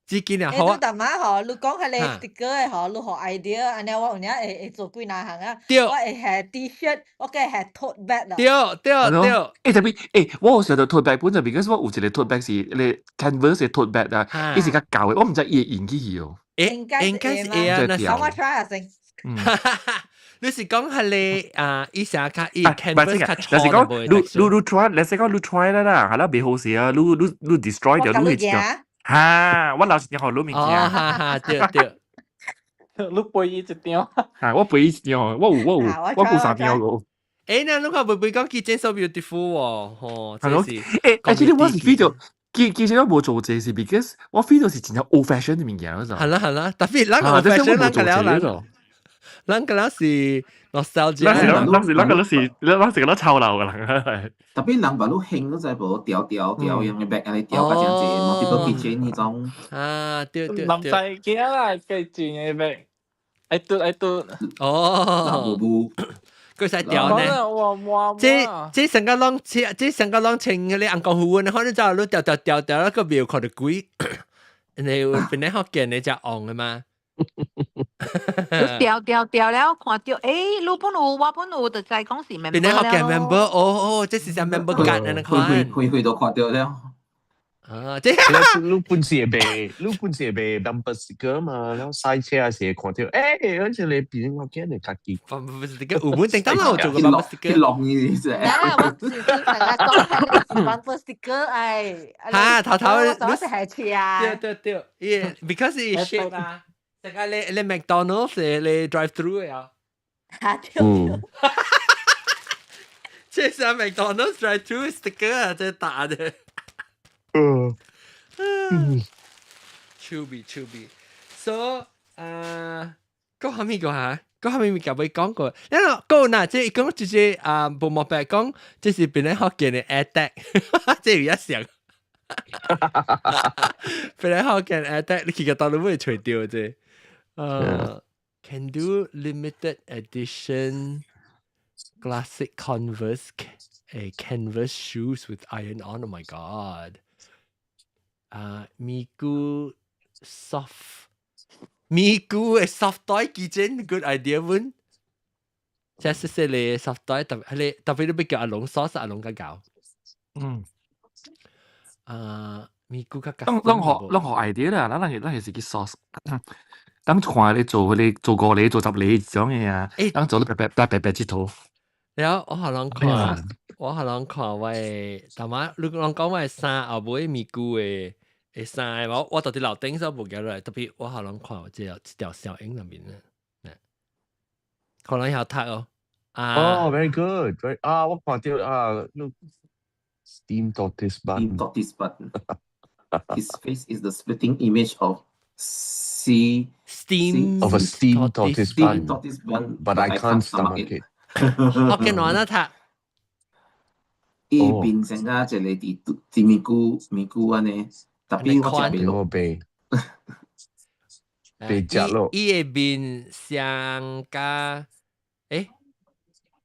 這紀念好啊。你逐擺吼，你講彼個 sticker 的吼，你予 idea，按呢我有影會會做幾若項啊。我會下 T-shirt，我計下 tote bag 啦。對對對。欸，特別欸，我有想到 tote bag 本就 because 我有一個 tote bag 是彼個 canvas 的 tote bag 啊，伊是較舊的，我毋知伊會用起去哦。欸，應該應該是會啊，那我 try 下先。你是講彼個啊？伊寫較伊 canvas 較就是講，你你你 try，你是講你 try 啦啦，係啦，袂好勢啊，你你你 destroy 掉，你會知道。哈！我老是聽予你物件。哦，哈哈，對對。你背伊一張。哈！我背伊一張，我有我有，我有三張個。欸，那你看會唔會講佢真 so beautiful 喎？吼，真是。欸，而且我是 feel 到，其其實我無做這是 because 我 feel 到是真正 old fashion 的物件，嗰種。係啦係啦，特別咱 old fashion 咱個了咱，咱個了是 nostalgia。咱是咱是咱個是咱是個潮流嘅人。特別人把路興都在無條條條用嘅 bag 安呢條，甲真濟 multiple keychain 彼種。啊，對對對。唔使驚啦，計轉嘅 bag，愛嘟愛嘟。哦。無無。佢使掉呢？這這成個攏這這成個攏穿彼個紅光護呢，可能就你掉掉掉掉，那個廟看到鬼。你本來福建的只紅的嘛？掉掉掉了，看著，欸，你本有，我本有，就知講是 member 本來福建 member，哦哦，這是隻 member 卡按呢款。開開開都看著了。啊，這你本時會賣，你本時會賣 bumper sticker 嘛，然後賽車時看著，欸，好似你變福建的家己。不不是，這個有本定當有做過 bumper sticker。落呢啲啊，我是成日講係 bumper sticker，哎。哈，頭頭，我是係車啊。對對對，伊 because 伊 shape 啊，這個你你 McDonald's 你 drive through 啊。哈，對對。這是 McDonald's drive through sticker 啊，這大的。嗯。趣味趣味，so 啊，講下面個嚇，講下面物件未講過，因為講嗱，這講就是啊，無莫白講，這是本來福建的 AirTag，這有一想，本來福建 AirTag，你去個道路會揣著這，can do limited edition classic Converse 誒 canvas shoes with iron on. Oh my god！啊，咪咕 soft，咪咕嘅 soft toy keychain good idea 本。這是說咧 soft toy 特別係特別你要叫阿龍 sauce 阿龍較搞。啊，咪咕較攏攏學攏學 idea 啦，咱咱咱係是去 sauce。當看你做彼個做五个做十個這種的啊，當做咧白白白白白佚佗。了我予人看，我予人看我的，淡仔你人講我的衫後尾咪咕的的衫，我我到佇樓頂所無寄落來，特別我予人看這條這條小影入面咧，可能曉讀哦。啊，哦，very good，very 啊，我看著啊，你 steam tortoise bun。 Steam tortoise bun. His face is the splitting image of C steam of a steam tortoise steam bun, tortoise bun, but I can't stomach it. 福建話呢讀。伊變成啊一個佇佇咪咕咪咕按呢，特別我食袂落。被被食落。伊的面像甲，欸？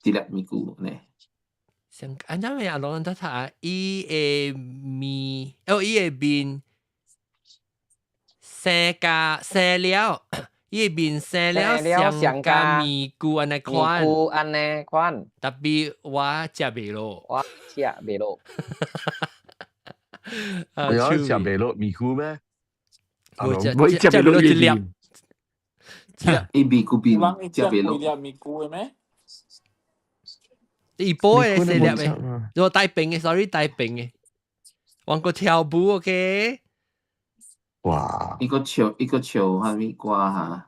一粒咪咕呢？像按怎樣啊？攏得讀啊？伊的面，哦，伊的面生甲生了，伊的面生了像甲咪咕按呢款，咪咕按呢款，特別我食袂落，我食袂落。我有食袂落咪咕咩？我食我食袂落一粒，伊咪咕變食食袂落。幾粒咪咕的咩？伊煲的細粒的，如果帶冰的，sorry 帶冰的，玩過跳舞 OK。哇！一個笑一個笑，啥物歌哈？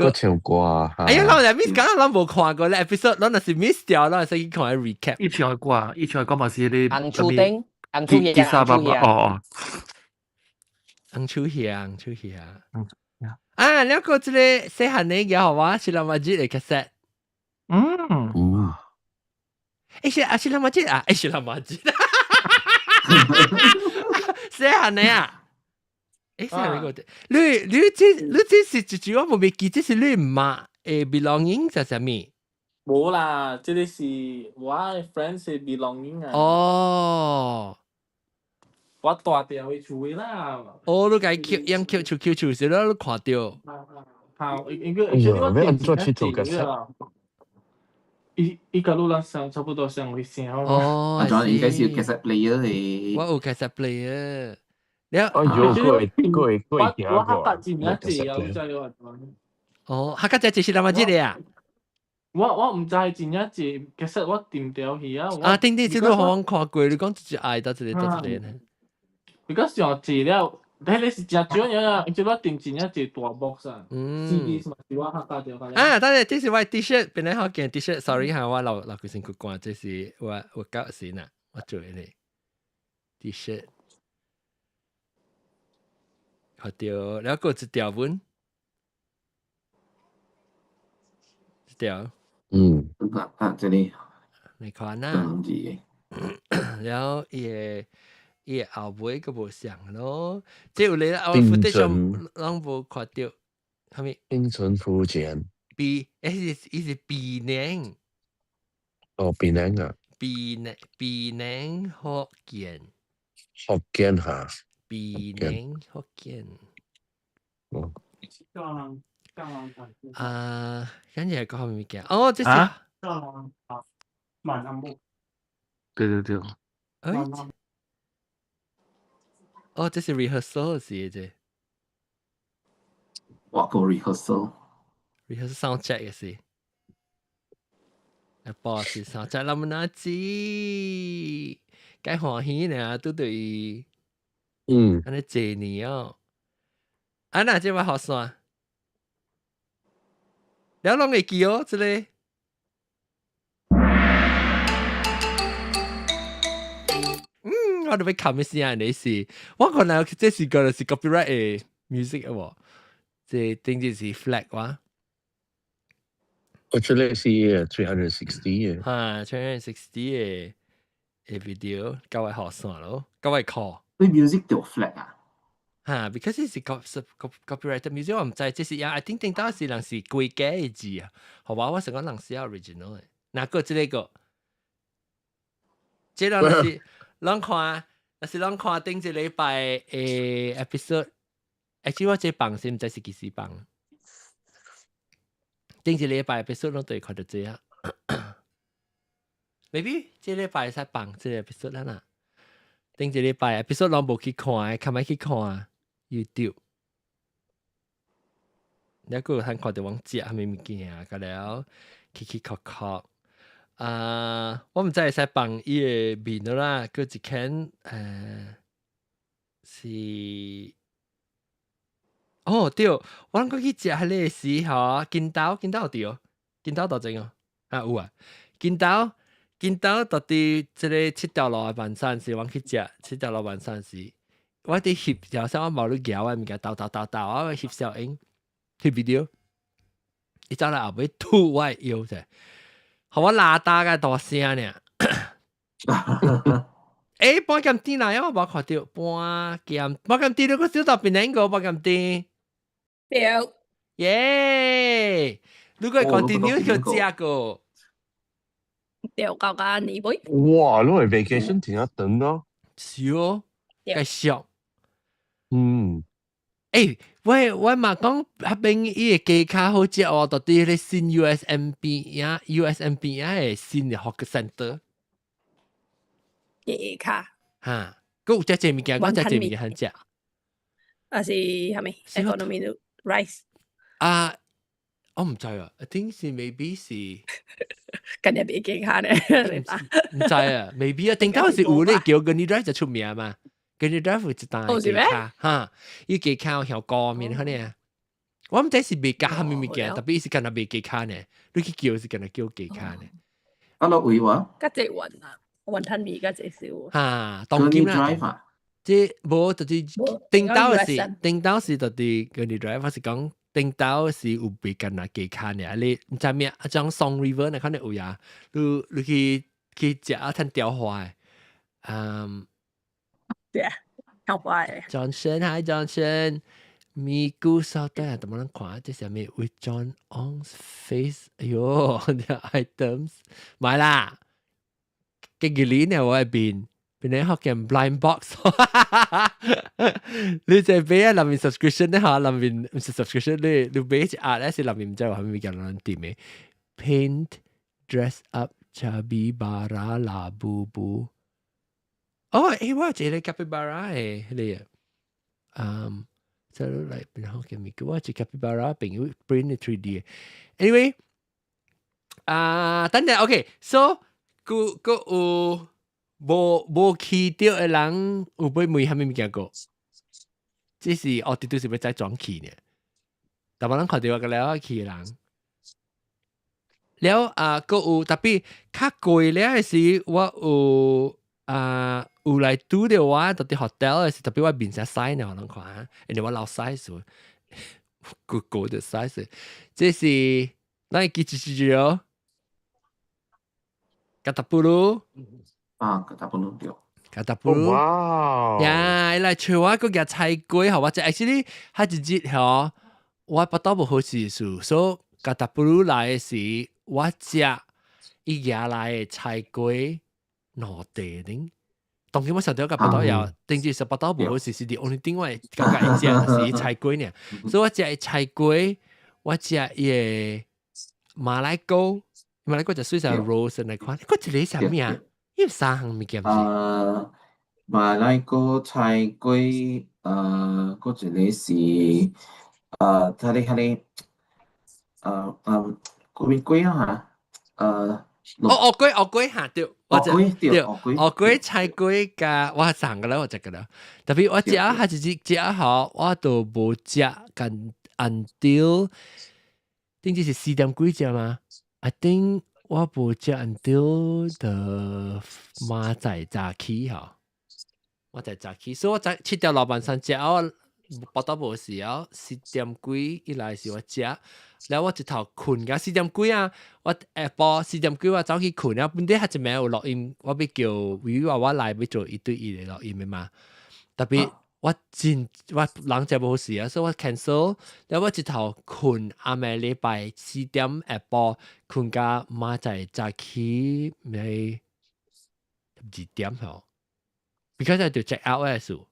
個唱歌。哎呀，我哋 miss 講，咱無看過咧 episode，咱若是 miss 掉，咱會使去看 recap。伊唱歌，伊唱歌嘛是迄個紅樹頂，紅樹葉，沙爸爸哦。紅樹葉，紅樹葉。啊，你個這個細漢的嘢好哇，是那麼熱的 cassette。欸，是啊，是那麼熱啊，欸，是那麼熱。細漢的啊。欸，細漢的個，你這是一句我無袂記，這是你媽的 belonging 是啥物？無啦，這個是我的 friend 的 belonging 啊。哦。我大條去厝啦。哦，你共抾用抾厝抾厝時，你看著。好，應該哎呀，欲按怎去做 cassette？伊伊佮你人相差不多相會聲。哦，啊，應該是 cassette player 的。我有 cassette player。了，哎呦，過過過我我較較真正濟啊，你知我。哦，較較濟是哪麼這個啊？我毋知真正濟，其實我訂掉去啊。啊，頂頂這個予我看過，你講一隻愛到這個到這個呢？比較上濟了，彼個是誠少爾啊，這我訂真正濟大 box 啊。CD 是嘛是我較加掉。啊，等下這是我 T-shirt，本來好件 T-shirt，sorry 哈，我留留規身軀汗，這是我我搞先啊，我做的 T-shirt。看著，了閣一條文，一條。啊啊，這裡。你看啊。了伊個伊個後尾閣無像咯，這有咧啊，footage 攏無看著，啥物？檳城福建。檳，欸是伊是檳城。哦，檳城啊。檳城，檳城福建。福建哈。檳城福建。哦。啊，跟住係講咩物件？哦，這是。對對對。欸，哦，這是 rehearsal 是這。我個 rehearsal。 rehearsal sound check 嘅是。啊，boss sound check 那麼哪知？該歡喜呢，拄著伊。按呢濟年哦。啊，那這擺學生？了攏會記哦，這個。我都欲冚一聲你是，我可能這是個是 copyright 的 music 喎，這頂住是 flag 哇。我這個是 360 嘅。哈，360 的 video，較為學生咯，較為靠。你 music 就 flag 啊？哈，because 是 copyrighted music，我毋知這是啊，I think 頂到是人是規家的字啊，好吧，我想講人是 original 的，哪個這個？這個是。攏看，若是攏看頂一禮拜的 episode，actually 我這放是毋知是幾時放。頂一禮拜 episode 攏都會看著這啊。Maybe 這禮拜會使放這個 episode 啦啦。頂一禮拜 episode 攏無去看，較歹去看 YouTube。你閣有通看著阮食啥物物件，甲了起起殼殼。啊，我毋知會使放伊個面啦，閣一間是，哦對，我諗過去食彼個時吼，金豆金豆對，金豆多正哦，啊有啊，金豆金豆到佇這個七條路的晚餐時，阮去食七條路晚餐時，我佇翕，就像我無咧夾我物件，沓沓沓沓，我翕小影，翕 video，伊走來後尾吐我的腰者。予我拉大個大聲呢！欸，半鹹甜來啊，我無看著半鹹半鹹甜，你閣小到邊兩個半鹹甜？對。耶！你閣 continue 去食個？對，到甲年尾。哇！你個 vacation 真正長咯。是哦，繼續。欸，我我嘛講彼邊伊個雞較好食哦，到佇彼個新 USMB 啊，USMB 啊的新的 hawker center。雞跤。哈，閣有食這物件，我食這物件通食。啊是啥物？Economy rice。啊，我毋知啊，I think 是 maybe 是。今日袂雞跤呢？毋知啊，maybe 啊，頂到是有咧叫 Gurney Drive 就出名嘛。Gurney Drive 有一單雞跤，哈，伊雞跤香膏麵可能。我毋知是袂加啥物物件，特別是敢若袂加卡呢，你去叫是敢若叫加卡呢。啊，落位話？較濟雲啊，雲吞麵較濟少。哈，當今啦。這無就是頂到是頂到是就是 Gurney Drive，我是講頂到是有袂敢若加卡呢。你毋知咩？啊，種 Song River 呢，可能有呀。你去食啊，趁雕花的。嗯。對啊，雕花的。 Johnson，Hi Johnson。咪咕燒蛋，怎麼能看？這啥物 with John Ong's face？哎喲，啲 items 買啦。幾幾年呢？我喺邊？邊你學嘅 blind box？你就俾啊，裡面 subscription 咧嚇，裡面唔是 subscription，你俾一壓咧是裡面唔知話係咪叫人點嘅？Paint dress up chubby bara Labubu。哦，誒，我有一個 capybara 嘅，你啊，嗯。就嚟邊學嘅物件，我係 capybara 朋友 print 3D。Anyway，啊，等陣，OK，so 個個有無去到的人有欲問啥物物件過？這是哦，絕對是欲再轉去呢。但無人看到我個了去的人。了啊，閣有特別較貴了的是，我有啊有來拄著我佇 hotel 的是特別我面成細呢，我攏看，因為我老 size，個個的 size，這是咱會記住住哦。Kota Bharu。啊，Kota Bharu 對。 Kota Bharu。哇！呀，伊來揣我閣夾菜粿，予我食。Actually，彼一日吼，我腹肚無好勢數，所以 Kota Bharu 來的時，我食伊夾來的菜粿兩塊頂。當今我想到共腹肚枵，頂住是腹肚無好勢，是 the only thing 我會感覺會食就是菜粿爾。所以我食伊菜粿，我食伊的馬來糕，馬來糕就水成 rose 來款，閣一個啥物啊？伊有三項物件是？馬來糕菜粿，閣一個是，彼個，嗰邊粿啊嚇，哦哦粿哦粿嚇對，我食對，哦粿菜粿加我送個啦，我食個啦。特別我食還是食好，我都無食緊 until 頂次是4點幾食嘛？I think 我無食 until 的明仔早起吼，我在早起，所以我早7點老闆上食我腹肚無事啊，4點幾以來是我食，然後我一頭睏甲四點幾啊，我下晡四點幾我走去睏啊，本底彼一暝有錄音，我欲叫維話我來欲做一對一的錄音的嘛，特別我真我人食無好勢啊，所以我 cancel，然後我一頭睏暗暝禮拜4點下晡睏甲明仔早起咪2點吼，because 就 check out 的數。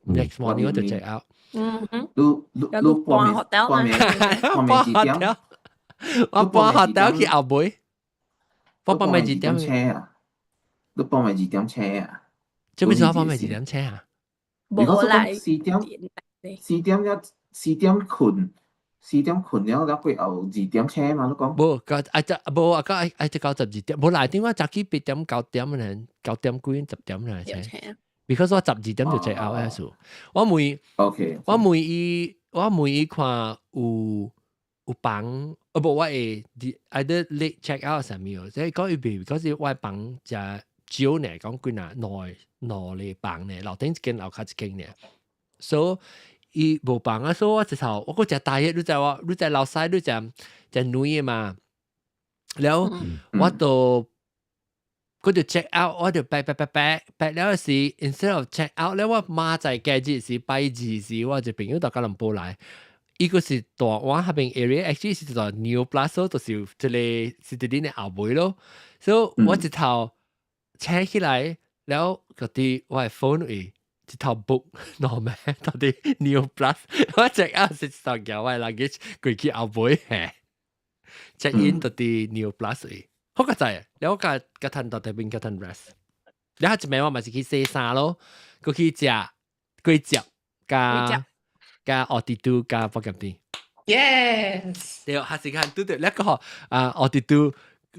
Next morning 我就 check out。你你半暝半暝半暝幾點？我搬 hotel 去後尾，我半暝二點車啊？你半暝二點車啊？做咩做半暝二點車啊？如果說四點一四點睏，四點睏了，了過後二點車嘛？你講？無，個啊只無啊個愛愛到12點，無來電話早起8點9點呢，9點幾10點來車。because 我12點就 check out 嘅數，我問 我問伊看有房，哦無我會 either late check out 啥物哦，即係講伊袂，嗰時我房誠少呢，講幾若兩個房呢，樓頂一間，樓跤一間呢，所以伊無房啊，所以我一頭我閣誠大熱，你知我，你知老細你誠誠女的嘛，了我就。佢就 check out，我就 pack pack pack pack pack 了時，instead of check out 咧，我明仔隔日是拜二時，我一朋友到吉隆坡來，伊個是大灣彼邊 area，actually 是做 New Plus，就是這個是佇恁的後尾咯，所以我一頭請起來，了嗰啲我的 phone 位一頭 book 兩暝到佇 New Plus，我 check out 是一頭叫我的 luggage 過去後尾嘿，check in 到佇 New Plus 位。好個仔，了我共共趁到這邊共趁 rest，了後一暝我嘛是去洗衫咯，閣去食粿汁加加奧迪都加福建店。 Yes。對，還是看拄著那個啊奧迪都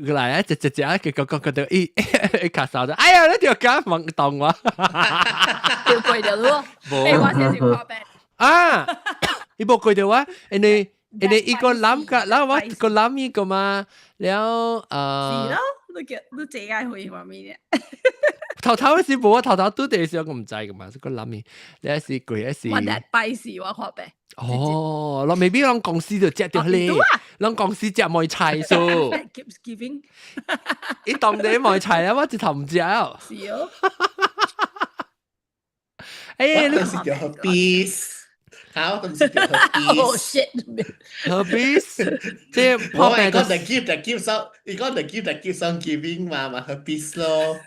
過來啊，食食食啊，結果講講到伊伊卡手就，哎呀，你條敢問動我，掉貴掉咯，欸，我先是破病。啊！伊無過著我，因為因為伊個諗個，然後我個諗伊個嘛，了是咯，你叫你這個會話咩咧？頭頭時無，我頭頭拄地時我唔知噶嘛，個諗伊，你是鬼是？我得拜時我看唄。哦，我 maybe 攏公司就食著咧，攏公司食梅菜數。 Keeps giving。伊當地梅菜啊，我一頭唔食。是哦。哎，你是叫 herpes？嚇，我唔是叫 herpes。 Oh shit！ Herpes，即係我係講 the gift that keeps on，你講 the gift that keeps on giving 嘛，嘛 herpes 咯。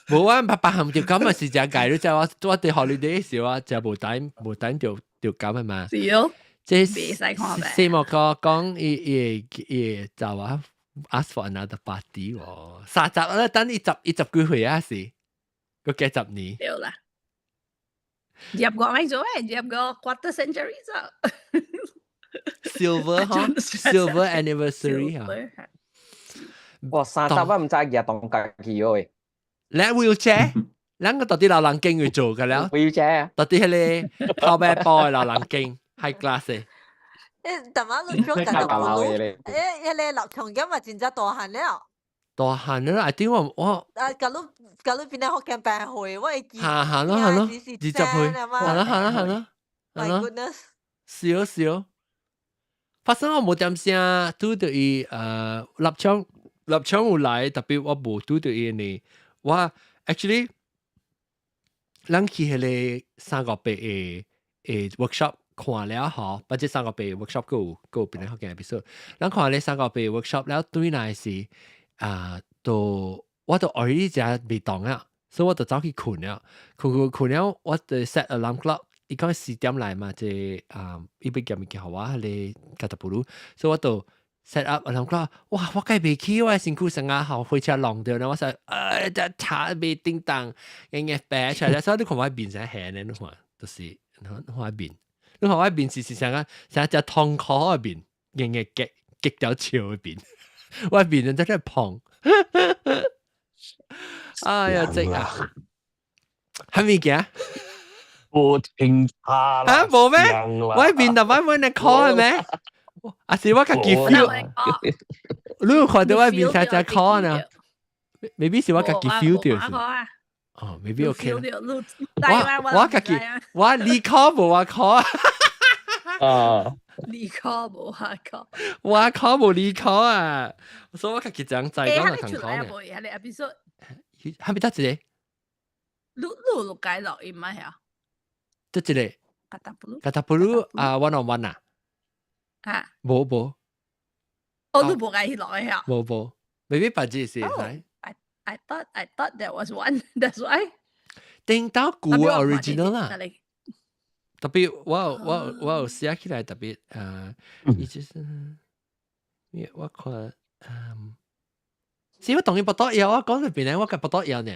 無啊，白白含條咁啊是食解，你知我我佇 holiday 時我食無等無等就就咁啊嘛。是哦。這袂使看唄。四目個講伊伊伊就話 ask for another party 喎，三十啦，等伊十伊十幾歲啊是，個幾十年。對啦。入個咪做咩？入個 quarter century 就。 Silver 哈，Silver anniversary 哈。哇，三十我毋知舉當家己哦。你 wheelchair，兩個到底老人經去做㗎了。 wheelchair，到底迄個跑馬波的老人經 high class 的。誒，淡仔你講緊就冇，誒，迄個立場咁嘛，真正大漢了。大漢了，I think 我我。啊，假如假如變咗福建辦會，我會記。嚇嚇咯嚇咯，20歲，係咯係咯係咯。 My goodness！是哦是哦。發生我無點聲，拄著伊立場立場有來，特別我無拄著伊呢。我 actually 咱去彼个三個八的的 workshop 看了吼，或者三個八 workshop 閣有閣有變咧福建 episode。咱看咧三個八 workshop 了，對來是啊，都我都 already 食袂動啊，所以我就走去睏了，睏睏睏了，我就 set alarm clock。伊講4點來嘛，這啊，伊欲寄物件予我，彼个加達布魯，所以我就 set up alarm clock。哇！我計袂起，我的身軀成啊後火車弄著咧，我說，這查袂叮當，硬硬白出來，所以你看我面成黑呢，你看，就是你看我面，你看我面是是啥個？像隻痛苦的面，硬硬激激掉笑的面，我面人真係胖。哎呀，這啊，係物件？無清查啦，啊，無咩？我面頭擺揾你 call 係咩？啊是我家己 feel，你有看到我面成隻 call 呢？maybe 是我家己 feel 到是。哦，maybe OK 我我家己我你 call 無我 call 啊，你 call 無我 call，我 call 無你 call 啊！所以我家己這樣知講就同 call 呢。係你 episode 係咪得一個？你你有改錄音嗎？係得一個。卡達布魯。卡達布魯啊，one on one 啊。啊。無無。哦，你無改去錄的啊？無無，maybe 別只是係。 I thought there was one. That's why. 頂到舊的 original 啦。特別我我我有寫起來特別啊，伊就是，我看嗯，是我當然不多要，我講到邊咧，我甲不多要呢，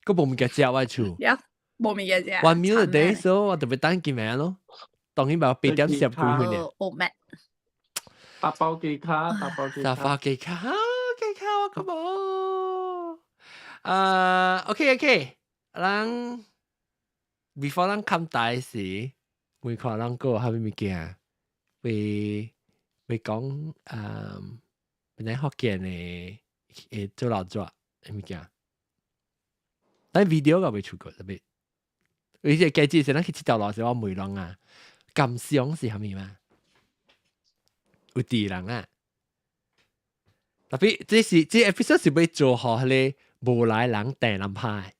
佢無物件食我厝。呀，無物件食。 One meal a day，所以我特別等幾名咯。當然把8點10幾分呢。哦，咩？打包機卡，打包機打包機卡，機卡我個冇。啊，OK OK，咱 before 咱冚大時，每看咱個蝦米物件，會會講啊，本來福建的會做老做物件，但 video 個未出過特別。而且記住是咱去佚佗路時，我問人啊，感想是蝦米嘛？有啲人啊，特別這是這 episode 是欲做予彼个無來人訂人拍。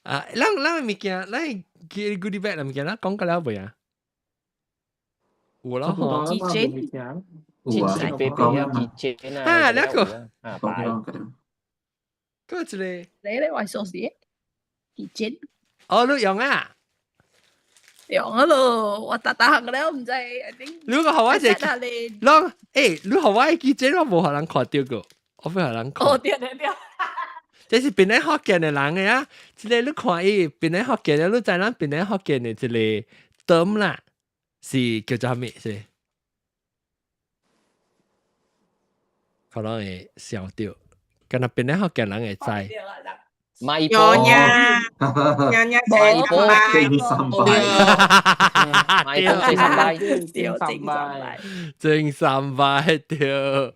啊，咱咱物件，咱去 goodie bag 物件，咱講過了未啊？有啦吼。幾錢？有啊，幾錢啊？啊，兩個。啊，擺。嗰一個。你咧話數字？幾錢？哦，你用啊？用啊咯，我逐逐項了，毋知。你個予我一個，攏，欸，你予我記者，我無予人看著過，我欲予人看。哦，對對對。這是檳城福建的人的啊，這个你看伊檳城福建的，你知咱檳城福建的一个 term 啦，是叫做啥物？是？可能會想著，敢若檳城福建人會知。買有呀。正三拜，買公四三拜，對，正三拜，正三拜對。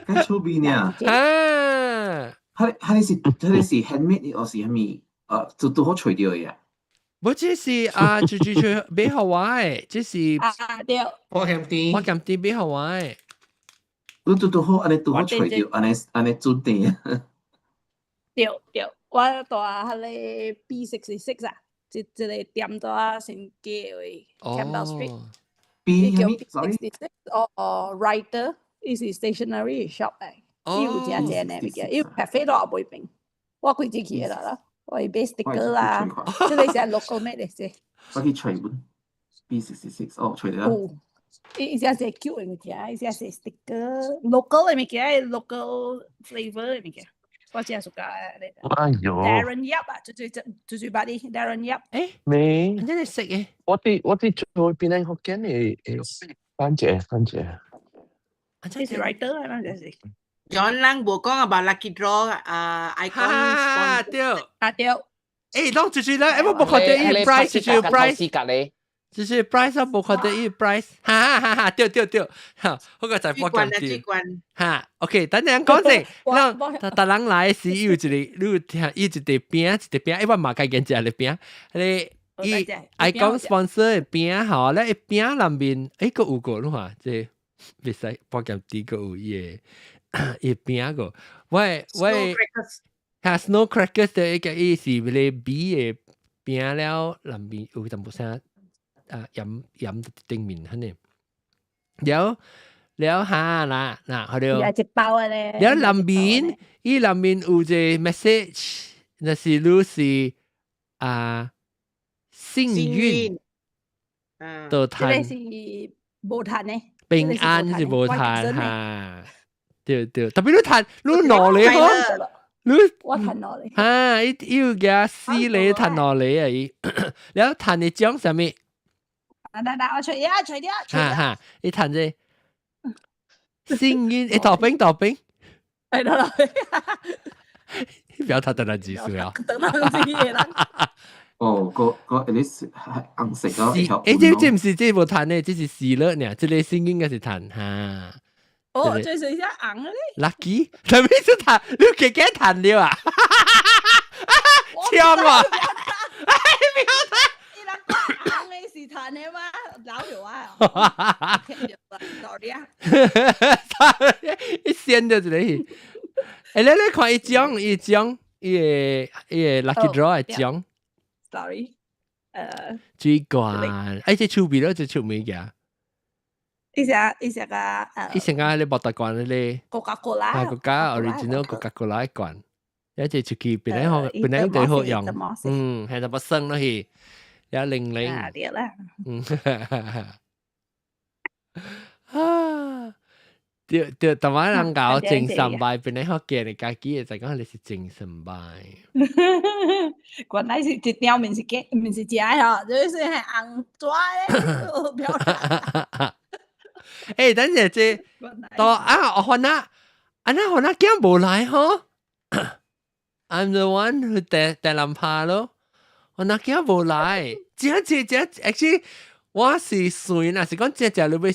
較趣味呢。啊！彼是 handmade 抑是啥物？就拄好揣著的啊。無這是啊，就就就買予我的，這是啊對，我鹹甜，我鹹甜買予我的。你拄拄好按呢拄好揣著，按呢按呢準定。對對，我蹛彼个 B66 啊，這這个店蹛新街位 Campbell Street。 B 叫啥物 B66 哦哦，Writer，伊是 stationery shop 來，伊有誠濟呢物件，伊有 cafe 都後尾邊，我幾次去啦啦，我去買 sticker 啦，這個是 local made 的是。我去揣本 B66 哦，揣著。有，伊誠濟 cute 的物件，伊誠濟 sticker，local 的物件，local flavour 的物件，我誠 suka 的。哎喲 Darren Yap 啊，最最最最最捌你 Darren Yap。誒，咩？你真係識嘅。我佇做邊個福建的番姐番姐。這是 writer 啊，那就是。 John 人無講 about lucky draw 啊，icon 哈對，啊對。誒，攏就是咧，我無看著伊 price，就是 price，隔離，就是 price 我無看著伊 price，哈哈哈，對對對，哈，嗰個就我講對，哈，OK，等陣講先，咱逐人來時有一個，你有聽伊一塊餅一塊餅，我嘛家見食個餅，彼個伊 icon sponsor 的餅吼，咧餅內面，誒，閣有個你看，這袂使半鹹甜閣有伊个伊餅個，我我哈 snow crackers 的一個意思，彼個米的餅了內面有淡薄啥啊鹽鹽佇頂面按呢，了了哈啦嗱，好了，一包的咧，了內面伊內面有一個 message，若是你是啊幸運，就這個是無趁的，平安是無趁哈，對對，特別你趁你兩个吼。你我趁兩个，哈，伊伊有加四个趁兩个啊！伊，了趁的獎啥物？啊，來來，我揣呀，揣了，哈哈，伊趁這幸運，欸，豆冰豆冰，哎，豆冰，不要他等咱幾歲啊？等咱幾歲啦？哦，個個 at least 係紅色咯，欸，這這毋是這無趁的，這是喜樂爾，這个幸運應該是趁哈。哦，這是一紅的咧。 Lucky，啥物是趁？你加加趁了啊？槍啊！哎，不要趁。伊人講紅的是趁的嗎？老了啊！sorry 啊。一先就一个去。欸，你你看伊獎，伊獎，伊个伊个 lucky draw 的獎。 Sorry，水罐，哎，這手臂咯，這手物件。伊只伊只個伊成個咧無大罐咧， Coca-Cola，啊，國家 original Coca-Cola 罐，一隻出去本來好，本來對好用，嗯，係淡薄酸落去，一零零，啊對啦，嗯，啊，對對，逐擺人講正三拜，本來福建的家己的就講你是正三拜。原來是一條面是假，毋是食的吼，就是係紅紙的，表達。欸，等陣這到啊，我看啊，啊那我那囝無來吼，I'm the one who 第第南拍咯，我那囝無來，這這這，actually 我是算啦，是講這只你欲會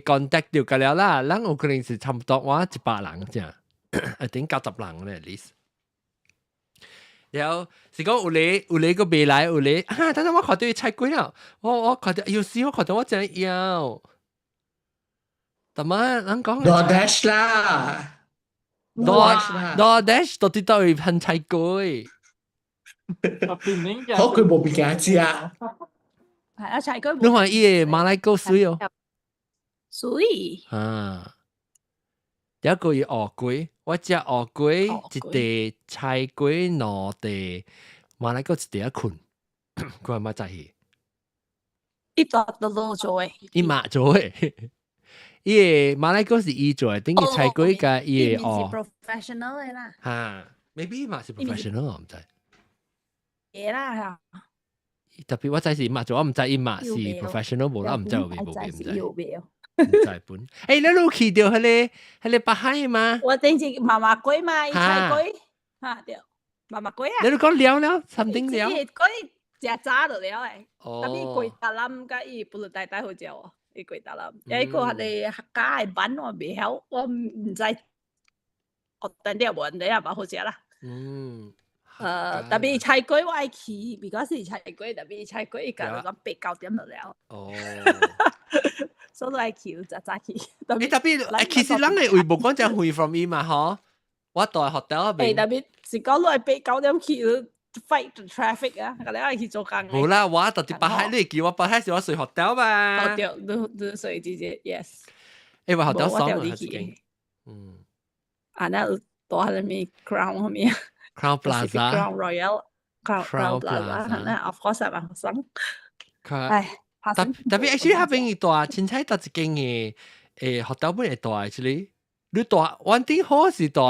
contact 著個了啦，咱有可能是差不多我100人這，一定90人咧，at least。然後是講有咧有咧個未來有咧，啊！等陣我看到伊菜龜了，我看到有時我看到我真枵。但麼人講 DoorDash 啦，Door DoorDash 到底到位噴菜龜？好佢無物件食。係啊，菜龜。你看伊个馬來糕媠哦，媠。啊，一個月鱷粿，我食鱷粿一塊菜粿兩塊，馬來糕一塊仔睏，佢嘛早起。伊大都做做的。伊嘛做的。伊个馬來糕是伊做的，等於菜粿佮伊个哦。 professional 的啦。哈，maybe 嘛是 professional 我毋知。會啦嚇。特別我知是嘛做，我毋知伊嘛是 professional 無啦，毋知有無無毋知。有沒？毋知本。欸，你有去著彼个彼个北海嗎？我頂次媽媽粿嘛，伊菜粿，哈對。麻麻粿啊！你都講了了，something 了。嗰啲食早就了誒。特別粿達林佮伊不如大大好食哦，伊粿達林，伊個係個客家的版我袂曉，我毋知，我等啲無人哋也蠻好食啦。特別菜粿我愛去，because 是菜粿，特別菜粿伊家就講8、9點就了。所以愛去就早去。你特別，其實咱的位無講真遠 from 伊嘛，嗬？我住 hotel 邊。特別是講你愛8、9點去，fight the traffic 啊，個你愛去做工。無啦，我到佇北海，你會記我北海是我睡 hotel 嘛？哦對，你睡直接 yes。欸，我 hotel 爽啊，啊，那住喺咩 Crown 後面？Crown Plaza。 Crown Royal。Crown Plaza，那 of course 係嘛，爽。唉，特別 actually 彼邊伊大，凊彩搭一間的hotel 本會大，actually。你住 one thing 好是住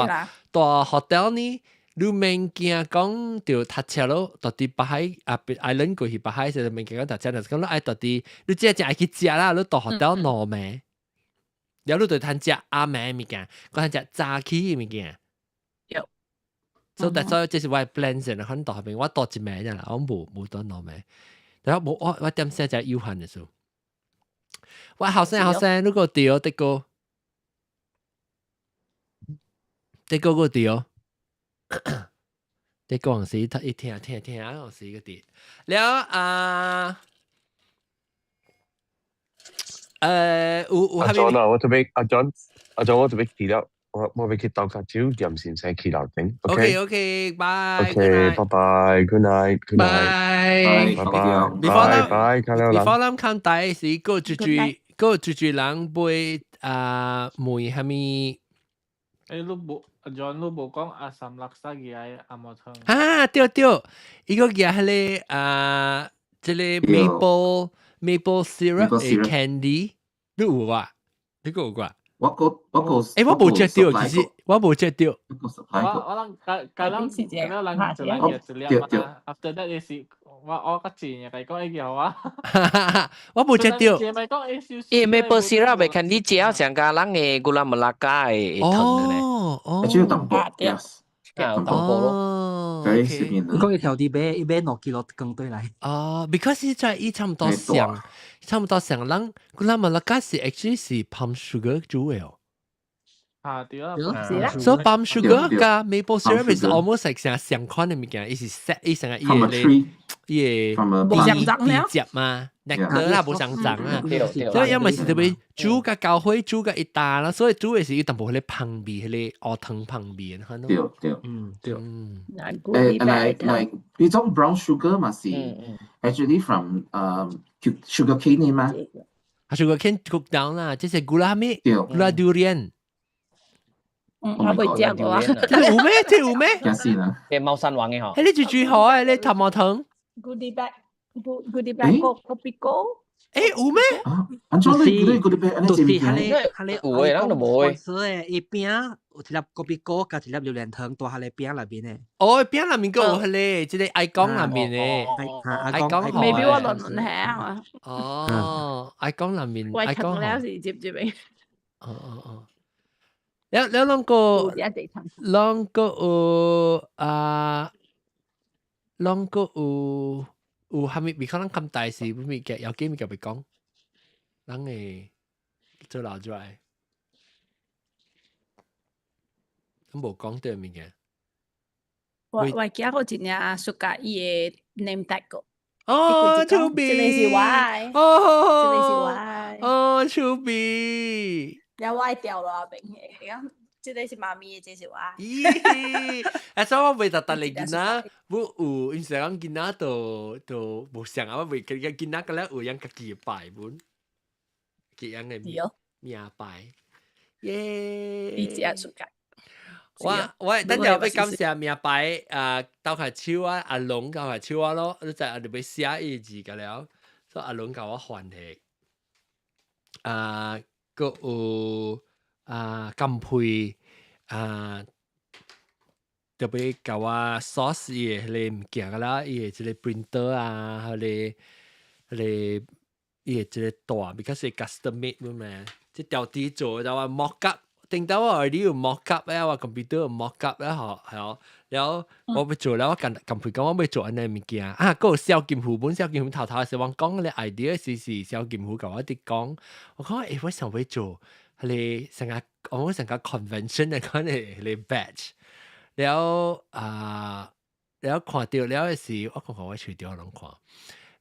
住 hotel 呢？你免驚講著塞車咯，到佇北海啊，island 過去北海時免驚講塞車，但是講你愛到佇，你只只愛去食啦，你住 hotel 2暝，了你就通食暗暝物件，閣通食早起的物件。有。所以所以這是我的 plan 先啦，可能住彼邊我住一暝咋啦，我無住2暝。然後無我點聲才有限的數。我後生後生，你個對得個，得個個對。你講時，他一聽聽聽啊，有時個啲了啊，有阿 John 啊，我準備阿 John，阿 John 我準備去了，我欲去倒跤手點先生去樓頂。 OK OK，拜。 OK，拜拜，Good night，Good night，拜拜，拜拜， Before 咱看台是個住住個住住人買啊問啥物？欸，你無阿 John 你無講阿三六三個阿毛湯。啊，對對，伊個舉彼個啊，這個 maple syrup 的 candy，你有啊？你個有掛？我個欸，我無食到，其實我無食到。我人家家人家人一人一粒嘛，after that 是我較賤嘅，講會叫我。我無食到。伊 maple syrup 的 candy 食上加人的 gula melaka 的糖咧。哦。只有淡薄，yes。啊，淡薄咯。對，隨便。你講伊調啲買，伊買2 kilo 羹對來。哦，because 伊在伊差唔多像，差唔多像咱 gula melaka 是 actually 是 palm sugar 煮的哦。啊，對啊。所以 palm sugar 加 maple syrup is almost like 成相款的物件，伊是 set 伊成個伊個伊個低接嘛，nectar 啦，無相爭啊。所以因為是特別煮甲交火煮甲一打啦，所以煮的是伊淡薄彼個香味，彼個烏糖香味，對對，對。誒，like 呢種 brown sugar 嘛是 actually from sugar cane 嘛？啊，sugar cane cook down 啦，這是 gula 咩？gula durian。嗯，我未食過啊。這有咩？這有咩？驚死啦！嘅貓山王嘅嗬。誒，你最最好啊！你頭毛糖。 Goodie bag，goodie bag 個個比哥。誒，有咩？啊，安怎你你 goodie bag 就是彼个彼個有的，咱都無的。是的，伊餅有一粒咖啡果，佮一粒榴蓮糖，蹛彼个餅內面的。哦，餅內面閣有彼個，這個愛講內面的。愛講。 Maybe 我論論下啊。哦，愛講內面。我睇了是接接嘅。哦哦哦。了了，攏個有啊，攏個有蝦米？比可能咁大事，物件有幾物件欲講，人會做老出來，咁無講到物件。我驚我真正暑假伊的 name tag 個。哦，趣味，這個是我的，哦，這個是我的，哦，趣味。了我愛掉落邊的，講這個是媽咪的，這是我。咦，啊，所以我袂特特嚟囡仔，我有，因是講囡仔都無像啊，我袂記囡仔個咧有樣家己的牌本，幾樣的名牌，耶！你這暑假。我等陣欲感謝名牌啊，鬥下手啊，阿龍鬥下手啊咯，你就阿就欲寫伊字個了，所以阿龍共我還起，啊，閣有啊金配啊，特別共我 source 伊的彼個物件啦，伊的這個 printer 啊，彼個伊的這個大，because 是 custom made 嘛，這條底做就話 mock up。頂到我 already 有 mock up 咧，我 computer 有 mock up 咧，嗬，係哦，然後我欲做了，我共共佢講我欲做按呢物件啊，閣有蕭金虎本蕭金虎頭頭時我講個 idea 是蕭金虎共我佇講，我講我想欲做彼个成個我成個 convention 的款的彼个 badge，了啊，了看著了的時，我看看我揣著攏看，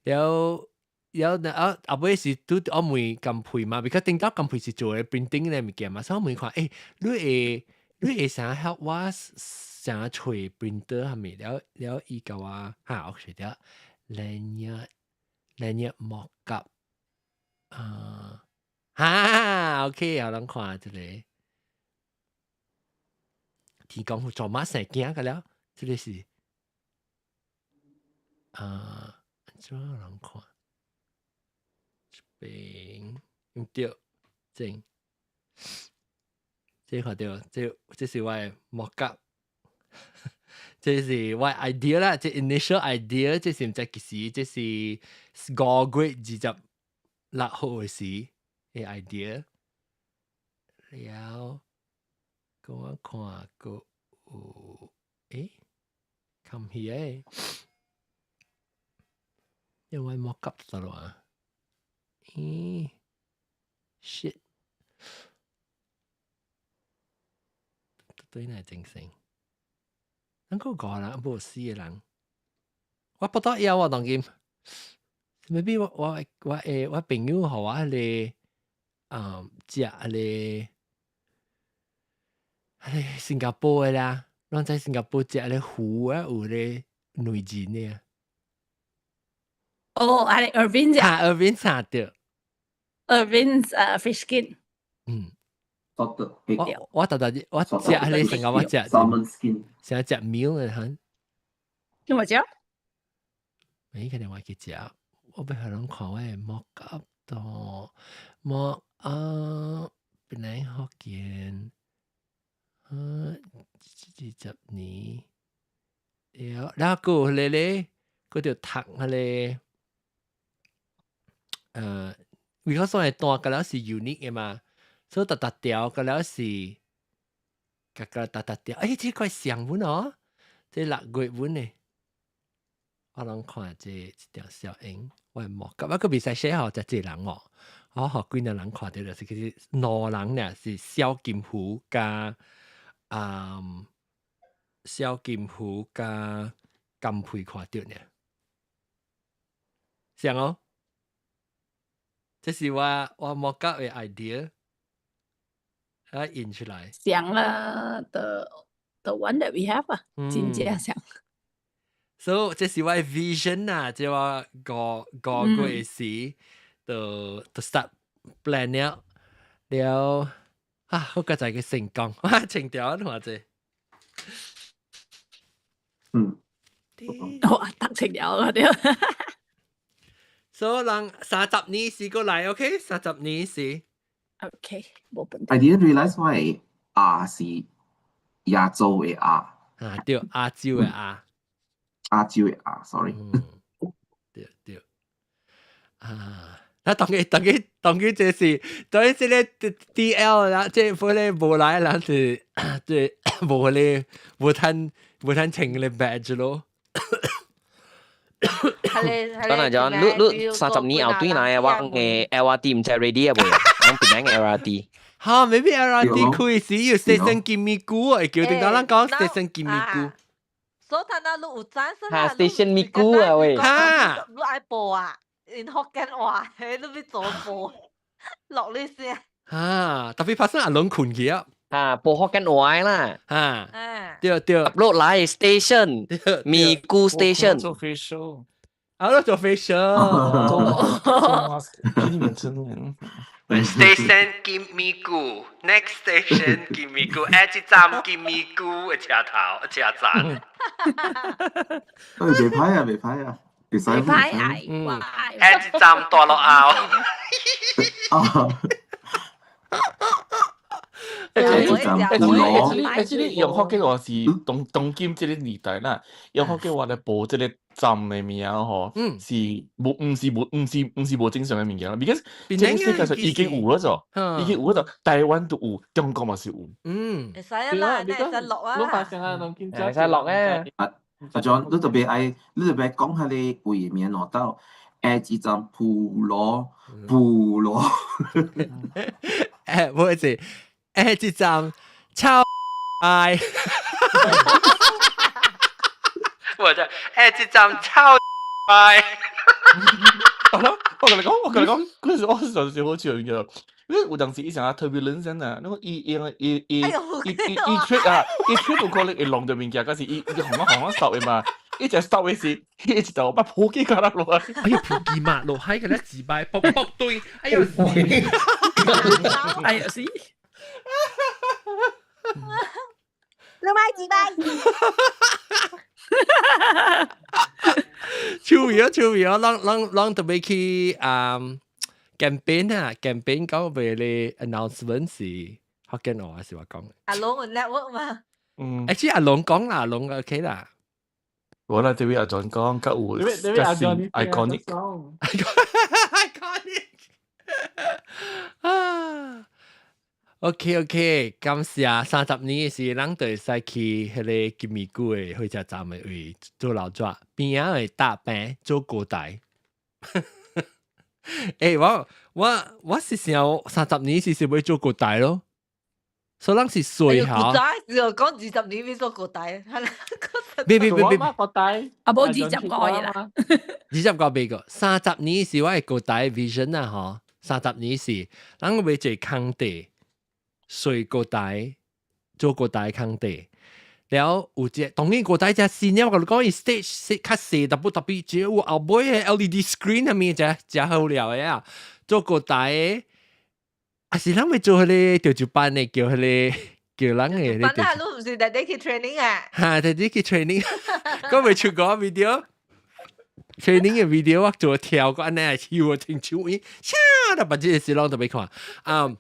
了了啊後尾是拄我問甘佩嘛，because 頂晝甘佩是做的 printing 的物件嘛，所以我問看，你會啥 help 我啥揣 printer 係咪？了了伊共我哈，我揣著 lanyard lanyard mock up 啊，哈，OK，予人看這个。天公有做馬生囝個了，這个是啊，怎人看？這邊毋對，正。這看著，這是我的 mock up，這是我的 idea 啦，這 initial idea，這是毋知幾時，這是5月26號的時的 idea。了，閣我看閣有，come here，因為 mock up 得咯啊？咦，shit！對呢精神，咱閣五人，無四个人，我不得要啊，當今，maybe 我朋友予我彼个，食彼个新加坡的啦，咱在新加坡食彼个魚啊，有咧內仁的啊。哦，啊，Irvin 啫。哈，Irvin 啥對？Irvin's fish skin。嗯。我我特特我食彼個成個我食 salmon skin，成日食 meal 的哈。你冇食？沒可能我去食，我欲予人看我的 mock up 到 mock up 本來福建，啊，20年，了，然後閣有彼个咧，閣著讀彼个，為何算係單個了是 unique 的嘛？所以逐逐條個了是，逐個逐逐條，這塊像本哦，這6月份的，我攏看這條小影，我冇，咁我閣袂使寫予遮濟人哦，我予幾若人看著就是其實兩人爾是小金魚佮小金魚佮甘皮看著爾，像哦，這是我 mock up 的 idea。啊，印出來。像啦，the one that we have 啊，真正像。所以這是我的 vision 啊，即我5個月時就 start plan 了，了啊，好佳哉個成功，哇，成條啊，這。哇，達成了啊，對。所以人30年時過來，OK，三十年時。 OK，無問題。 I didn't realize why 亞是亞洲的亞。啊，對，亞洲的亞。亞洲的亞，sorry。對對。啊，那當佢這是，當佢這个 DL 啦，這嗰个無來人是，這無彼个無趁穿个 badge 咯。當然就你30年後對來我的 LRT 毋知 ready 啊未？我檳城的 LRT。哈，maybe LRT 開始要 station 金咪菇啊，叫定當咱講 station 金咪菇。所以睇你有讚先哈，station 咪菇啊喂。哈，你愛報啊？用福建話，你欲做報，落你先。哈，特別發生阿龍困去啊。哈，報福建話啦。哈，對對。落來 station，咪菇 station。做 facial。啊，我做 facial。做 mask，避免成年。 Station 金咪菇，next station 金咪菇，下一站金咪菇的車頭車站。喂，袂歹啊，袂歹啊，會使。袂歹啊，下一站大樂澳。啊。Actually 用福建話是當當今這個年代啦，用福建話來報這個站的名吼，是無毋是無毋是毋是無正常的物件啦，because 這個世界上已經有了咗，已經有了咗，台灣都有，中國嘛是有。會使啦，你會使落啊。你發現啊，攏緊會使落咧。啊，阿 John，你特別愛，你特別講彼個位名攞到，下一站普羅普羅。誒，唔好意思，下一站超愛。我就下一站超愛。好啦，我跟你講，我跟你講，嗰時我上次好笑嘅，因為有當時以前啊 turbulence 啊，那個伊伊伊伊伊伊伊 trip 啊，伊 trip 有可能會弄到物件，可是伊伊紅啊紅啊 stop 的嘛，伊只 stop 的時，伊一頭把普吉卡落來，哎呀，普吉嘛，落海個咧自敗，卜卜對，哎呀，哎呀死！你買自敗。超味啊，超味啊！咱咱咱特別去啊 campaign 啊，campaign 講俾你 announcement 是福建話還是話講？阿龍有 network 嘛？嗯，誒，阿龍講啦，阿龍 OK 啦。我啦，這位阿 John 講，較有較是 iconic。 iconic 啊！OK OK，感謝30年時，咱就會使去彼個金美久的火車站的位做老紙，邊仔的搭餅做高台。欸，我我我是想三十年時是欲做高台咯，所以咱是細下。古早時候講20年欲做高台，別別別別，高台，啊無20個啦，20個未過，三十年是我的高台 vision 啊！吼，三十年是，咱欲坐空地。睡高台，做高台空地，了有一個當然高台只新了，我共你講，伊 stage 較細，特別特別只有後尾的 LED screen 啥物才誠好料的啊，做高台的，啊是咱欲做彼個調酒班的，叫彼個叫人的。班啊，你毋是帶你去 training 啊？哈，帶你去 training，我未出過 video。training 的 video 我做跳過按呢，笑啊，親像伊，啥，特別這個時攏特別看啊。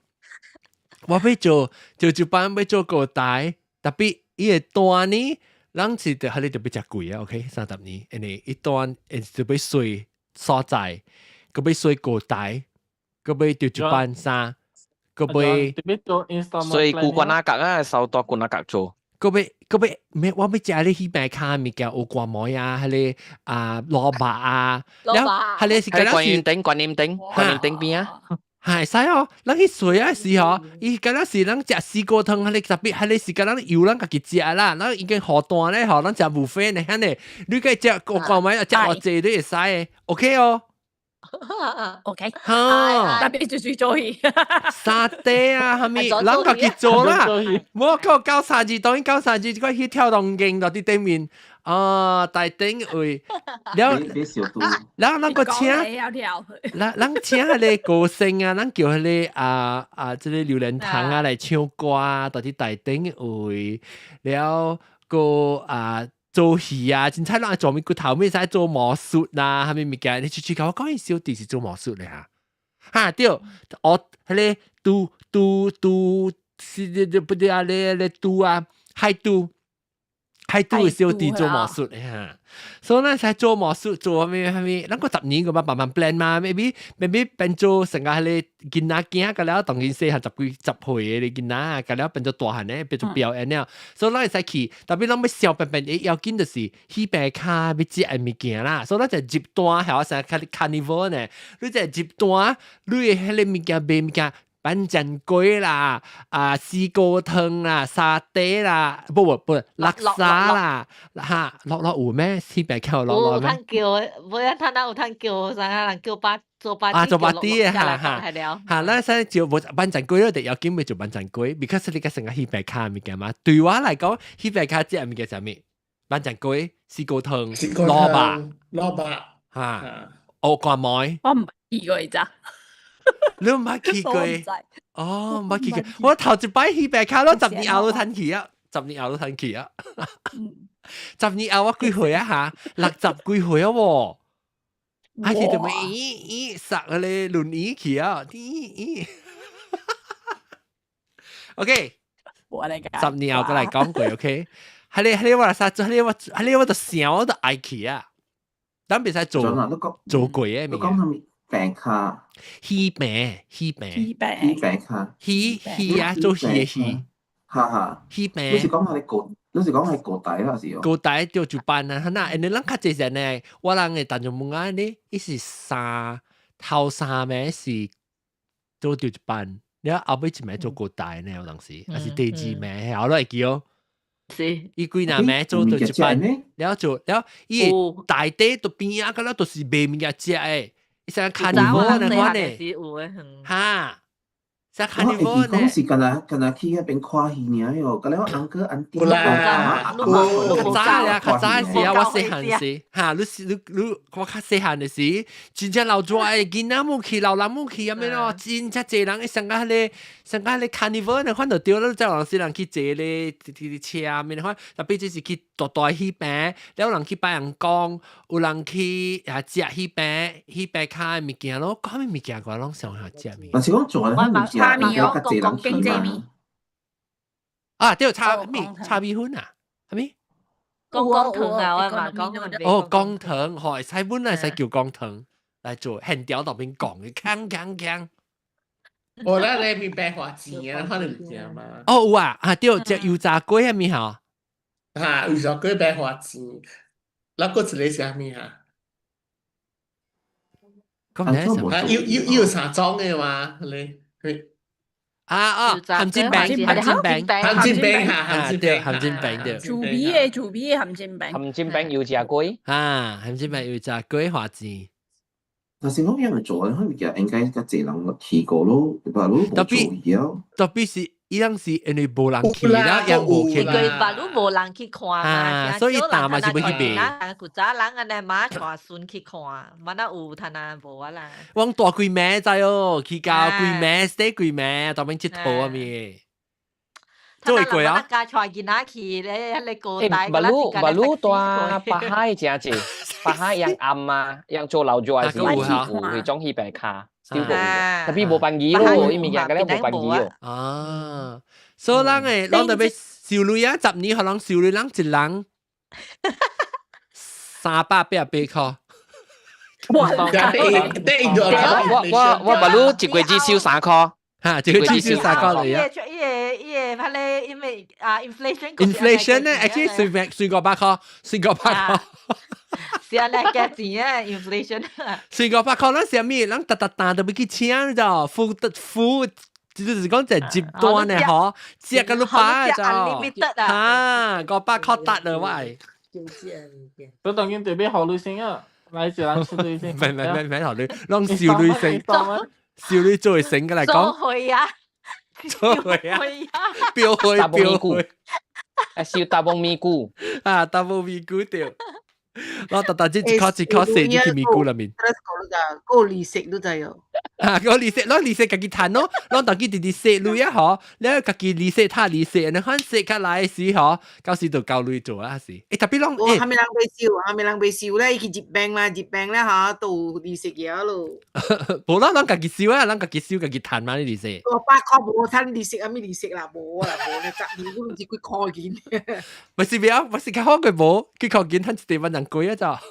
我欲做做一班欲做高台，特別伊個單呢，咱是就彼個特別誠貴啊，OK，三十年，因為伊單會特別稅所在，閣欲稅高台，閣欲做一班衫，閣欲所以古關那格啊，收多古那格做。閣欲閣欲咩？我欲食你彼邊跤物件，有瓜糜啊，彼個啊蘿蔔啊，蘿蔔，彼個是觀音頂，觀音頂，觀音頂邊啊。係使哦，咱去水啊時吼，伊敢若是咱食絲鍋湯，彼個特別，彼個是敢若由咱家己食啦，咱已經荷單咧吼，咱食 buffet 呢，遐呢，你計食個瓜糜食偌濟你會使的，OK 哦。 OK，哈，特別就是做戲，沙爹啊，啥物，咱家己做啦。我個九三二，當然九三二，個去跳動鏡就佇頂面，啊，大頂位，了，了，咱閣請，咱咱請彼個歌星啊，咱叫彼個啊啊，這個榴蓮糖啊來唱歌啊，佇大頂位，了閣啊。做戲啊，凊彩攏愛做物骨頭，咩使做魔術啊，啥物物件？你出去共我講，伊小弟是做魔術咧哈？哈對，我彼個拄拄拄是不對啊，咧咧拄啊，海拄海拄的小弟做魔術咧哈。所以咱使做魔術做啥物啥物，咱閣十年個嘛慢慢 plan 嘛，maybe maybe 變做成個彼個囡仔囝，個了當今細漢十幾十歲的囡仔，個了變做大漢咧，變做表演了。所以咱會使去，特別咱欲小變變，要緊就是彼邊跤欲食的物件啦。所以咱就入單，係我成日 carnival 呢，你就入單，你的彼個物件賣物件。板樟粿啦，啊絲鍋湯啦，沙爹啦，不不不，叻沙啦，哈，樂樂有咩？彼邊跤有樂樂咩？有通叫，無啊，他那有通叫，啥人叫巴做巴啊，做巴啲啊，哈哈，哈，咱使就無板樟粿，就要緊欲做板樟粿，because 你個成個彼邊跤物件嘛。對我來講，彼邊跤食物件啥物？板樟粿、絲鍋湯、蘿蔔、蘿蔔，哈，哦，瓜糜。我毋去過咋。你毋捌去過？哦，毋捌去過。我頭一擺彼邊跤咯，十年後都趁去啊，十年後都趁去啊。十年後我幾歲啊？嚇，60幾歲啊喎。還是就咪咦咦塞個咧輪椅去啊？咦咦。OK， 10年後過來講過，OK？係你係你我啥做？係你我係你我就想我就愛去啊！咱袂使做做過嘅物。你講啥物餅卡？戲餅，戲餅，戲餅，戲餅卡，戲戲啊，做戲嘅戲。哈哈，戲餅。你是講係個？你是講係高大啦是哦？高大就就辦啊，那因為咱較濟人呢，我人嘅當中問啊呢，伊是三頭三名是做就一班，了後尾一名做高大呢，有當時，還是第二名，後來會記哦。是。伊幾若名做就一班，了做了伊大底都邊仔，個了都是賣物件食的，伊成卡尼波那款的，哈。我會記講是敢若敢若去彼邊看戲爾喲，敢若我 uncle auntie 有啦，較早啊，較早時啊，我細漢時，哈，你是你你我較細漢的時，真正老大的囡仔母去，老人母去，咁樣咯，真正濟人，上個彼个上個彼个 carnival 那款就對了，再有時人去坐咧，佇車面款，特別就是去大大戲棚，了有人去拜人講，有人去啊食戲棚，戲棚跤的物件咯，講啥物物件我攏想下食物件。若是講做的物件，應該較濟人去嘛。啊，對，炒米炒米粉啊，係咪？講講糖啊，我嘛講哦，講糖，吼，會使本來會使叫講糖來做，現條當邊講嘅，鏘鏘鏘。我那咧咪白花錢啊，可能唔知嘛。哦，有啊，啊對，食油炸粿係咪吼？哈，油炸粿白花錢，那個一個是啥物哈？咁啊，有有有三種的嘛？咧，啊啊，鹹煎餅，鹹煎餅，鹹煎餅哈，鹹煎餅，鹹煎餅對。厝邊的厝邊的鹹煎餅。鹹煎餅油炸粿。啊，鹹煎餅油炸粿花錢。但是我因為做嘅物件應該較濟人去過咯，別路無做了。特別是伊人是因為無人去啦，又無去。佢別路無人去看嘛，所以大嘛是欲去賣。古早人按呢嘛帶孫去看，嘛那有趁啊無啊啦。往大幾暝知哦，去到幾暝，stay 幾暝，當邊佚佗啊咪。做過啊！家帶囡仔去咧，迄個高大。巴魯巴魯蹛巴海誠濟，巴海樣暗啊，樣做老做還是有有彼種戲白卡，少過有，特別無辦儀咯，伊物件個咧無辦儀哦。啊，所以人會，人特別收鐳啊，10年予人收鐳，人一人388塊。哇！我我我巴魯一月只收3塊。哈，這個只收3塊嚟啊！伊個伊個，彼个因為啊，inflation。 inflation 咧，actually 隨便隨500塊，隨500塊。是啊，你加錢啊，inflation。隨500塊，咱啥物？咱逐逐單都欲去請咋？付付，就是講在集單呢，嗬，食個六百咋？啊，500塊得了喂。都當然特別好女性啊，來一人出女性。唔係唔係唔係好女，攏少女性。少女做成嘅嚟講，做會啊，做會啊，標會標會，啊，燒大波咪菇，啊，大波咪菇對，我特特只一塊一塊食入去咪菇裏面。個利息都知哦。啊，個利息，攞利息家己趁咯，攞大家直直食鐳啊，嗬，你家己利息趁利息，你看食較來時嗬，到時就交鐳做啊是。欸，特別攏，我蝦米人被燒，蝦米人被燒咧，伊去入病啦，入病咧嚇，都利息嘢咯。無啦，咱家己燒啊，咱家己燒，家己趁嘛，你利息。500塊無趁利息，啥物利息啦，無啦，無你10年我毋知幾箍錢。唔是表，唔是較好過無，幾箍錢趁一地方人貴啊咋。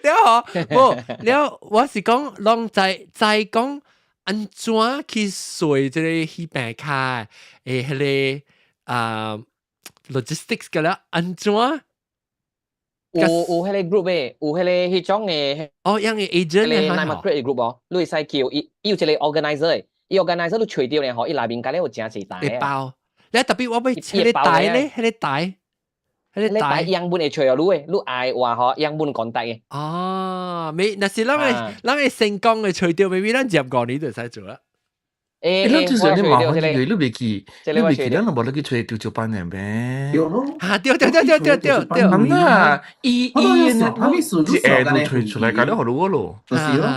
了嗬，無了，我是講，攏在在講按怎去算這个戲病卡，欸，彼个啊 logistics 個了，按怎？有有彼个 group 的，有彼个彼種的。哦，樣的 agent 的，那麼 create group 哦，你會使叫伊，伊有一個 organizer 的，伊 organizer 你揣著咧吼，伊內面敢若有誠濟台。會包，你特別我欲彼个台咧，彼個台。彼個台樣本會揣予你的，你愛話吼樣本 contact 的。哦，沒，若是咱會咱會成功的揣著，maybe 咱接5年就會使做啦。欸，你就是你麻煩你，你袂記，你袂記，咱就無得去揣丟石班的咩？對咯。啊，對對對對對對對。咁啊，伊伊那一下就揣出來，敢了予你咯。就是咯。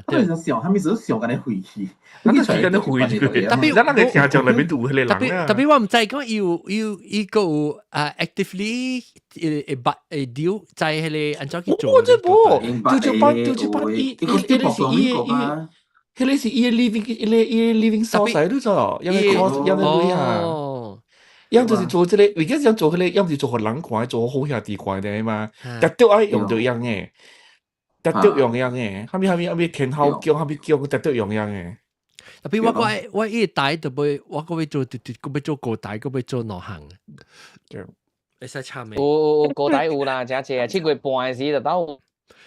他們想，他們只是想共你回去，咱就時間都回去。特別咱那個聽眾內面都有彼個人啊。特別我毋知講伊有伊有伊閣有啊 actively 會會捌會丟在彼個按怎去做。我這無，丟石班丟石班，伊伊伊是伊伊。彼個是伊 living，伊個 living source 來，你知道？因為 cost，因為鐳啊，樣就是做這個，為啥想做彼個，樣是做予人看，做好兄弟看的嘛。特著愛用著樣的，特著用樣的，啥物啥物啥物天后宮，啥物宮，特著用樣的。 Tapi 我伊台就欲，我閣欲做，閣欲做高台，閣欲做兩項。對。會使參的。有有高台有啦，誠濟啊，7月半的時就到。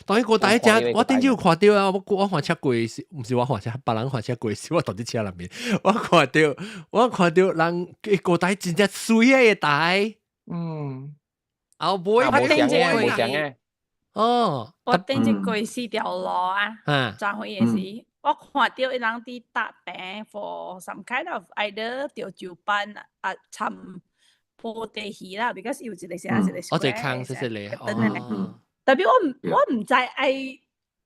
當然高台遮，我頂次有看著啊，我看車過時，毋是我看車，別人看車過時，我佇車內面，我看著人高台真正媠的台。後尾無相的，無相的。哦。我頂一過四條路啊，轉回的時，我看著伊人佇搭棚 for some kind of either 著酒班啊，參布袋戲啦，because 有一個啥一個我一個空細細個，哦。 Tapi 我毋知愛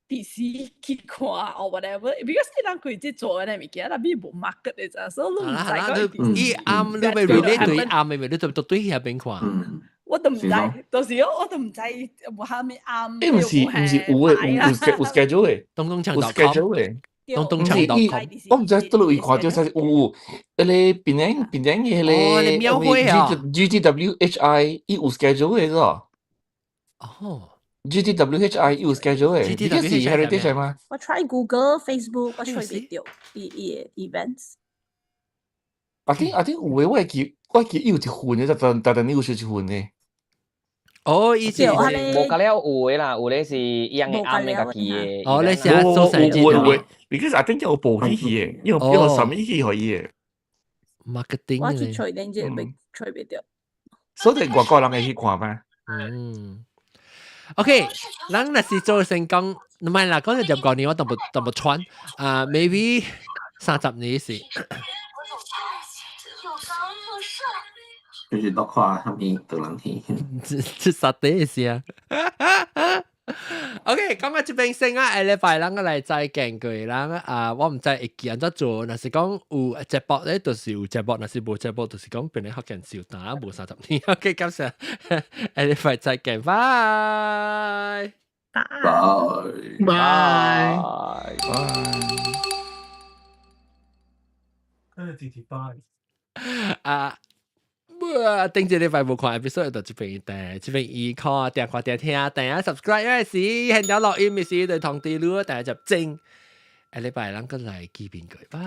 佇時去看 or whatever，because 伊人規節做的物件，tapi 無 market 的咋，所以你毋知講伊暗你欲 relate 對暗的，你就對遐邊看。我都毋知，到時我都毋知有啥物暗。欸，毋是有的，有 schedule 的，東東牆有 schedule 的。東東牆 .com。我毋知佗落位看著啥是有，彼個檳城的彼個廟會啊 GTWHI 伊有 schedule 的咾。哦。 GTWHI 伊有 schedule 的，呢個是 heritage 嗎？我 try Google、Facebook，我 try 袂著伊伊 events。 I think 有的，我會記伊有一份的，但你有說一份的。哦，以前無甲了有的啦，有的是伊樣的暗的家己的。哦，你是做生意有有有，because I think 有報起去的，有什麼去予伊的。 marketing。我去揣鏈接，袂揣袂著。所以外國人會去看嗎？嗯。OK，咱若是做成功，唔係啦，講咗10個年我都無穿啊，maybe 30年是。就是落看啥物導人去。這殺地是啊。OK，講到這邊先啊，下禮拜咱閣來再見過咱啊，我毋知會記按怎做，若是講有節目咧，就是有節目；若是無節目，就是講變咧福建少，但無三十年。OK，感謝，下禮拜再見，拜拜拜拜拜。跟住直接拜。啊！頂一禮拜無看 episode 就這邊訂，這邊伊看訂看訂聽，訂啊 subscribe 嗰時，現場錄音的時就通知你，訂就正。下禮拜咱閣來見面過，拜。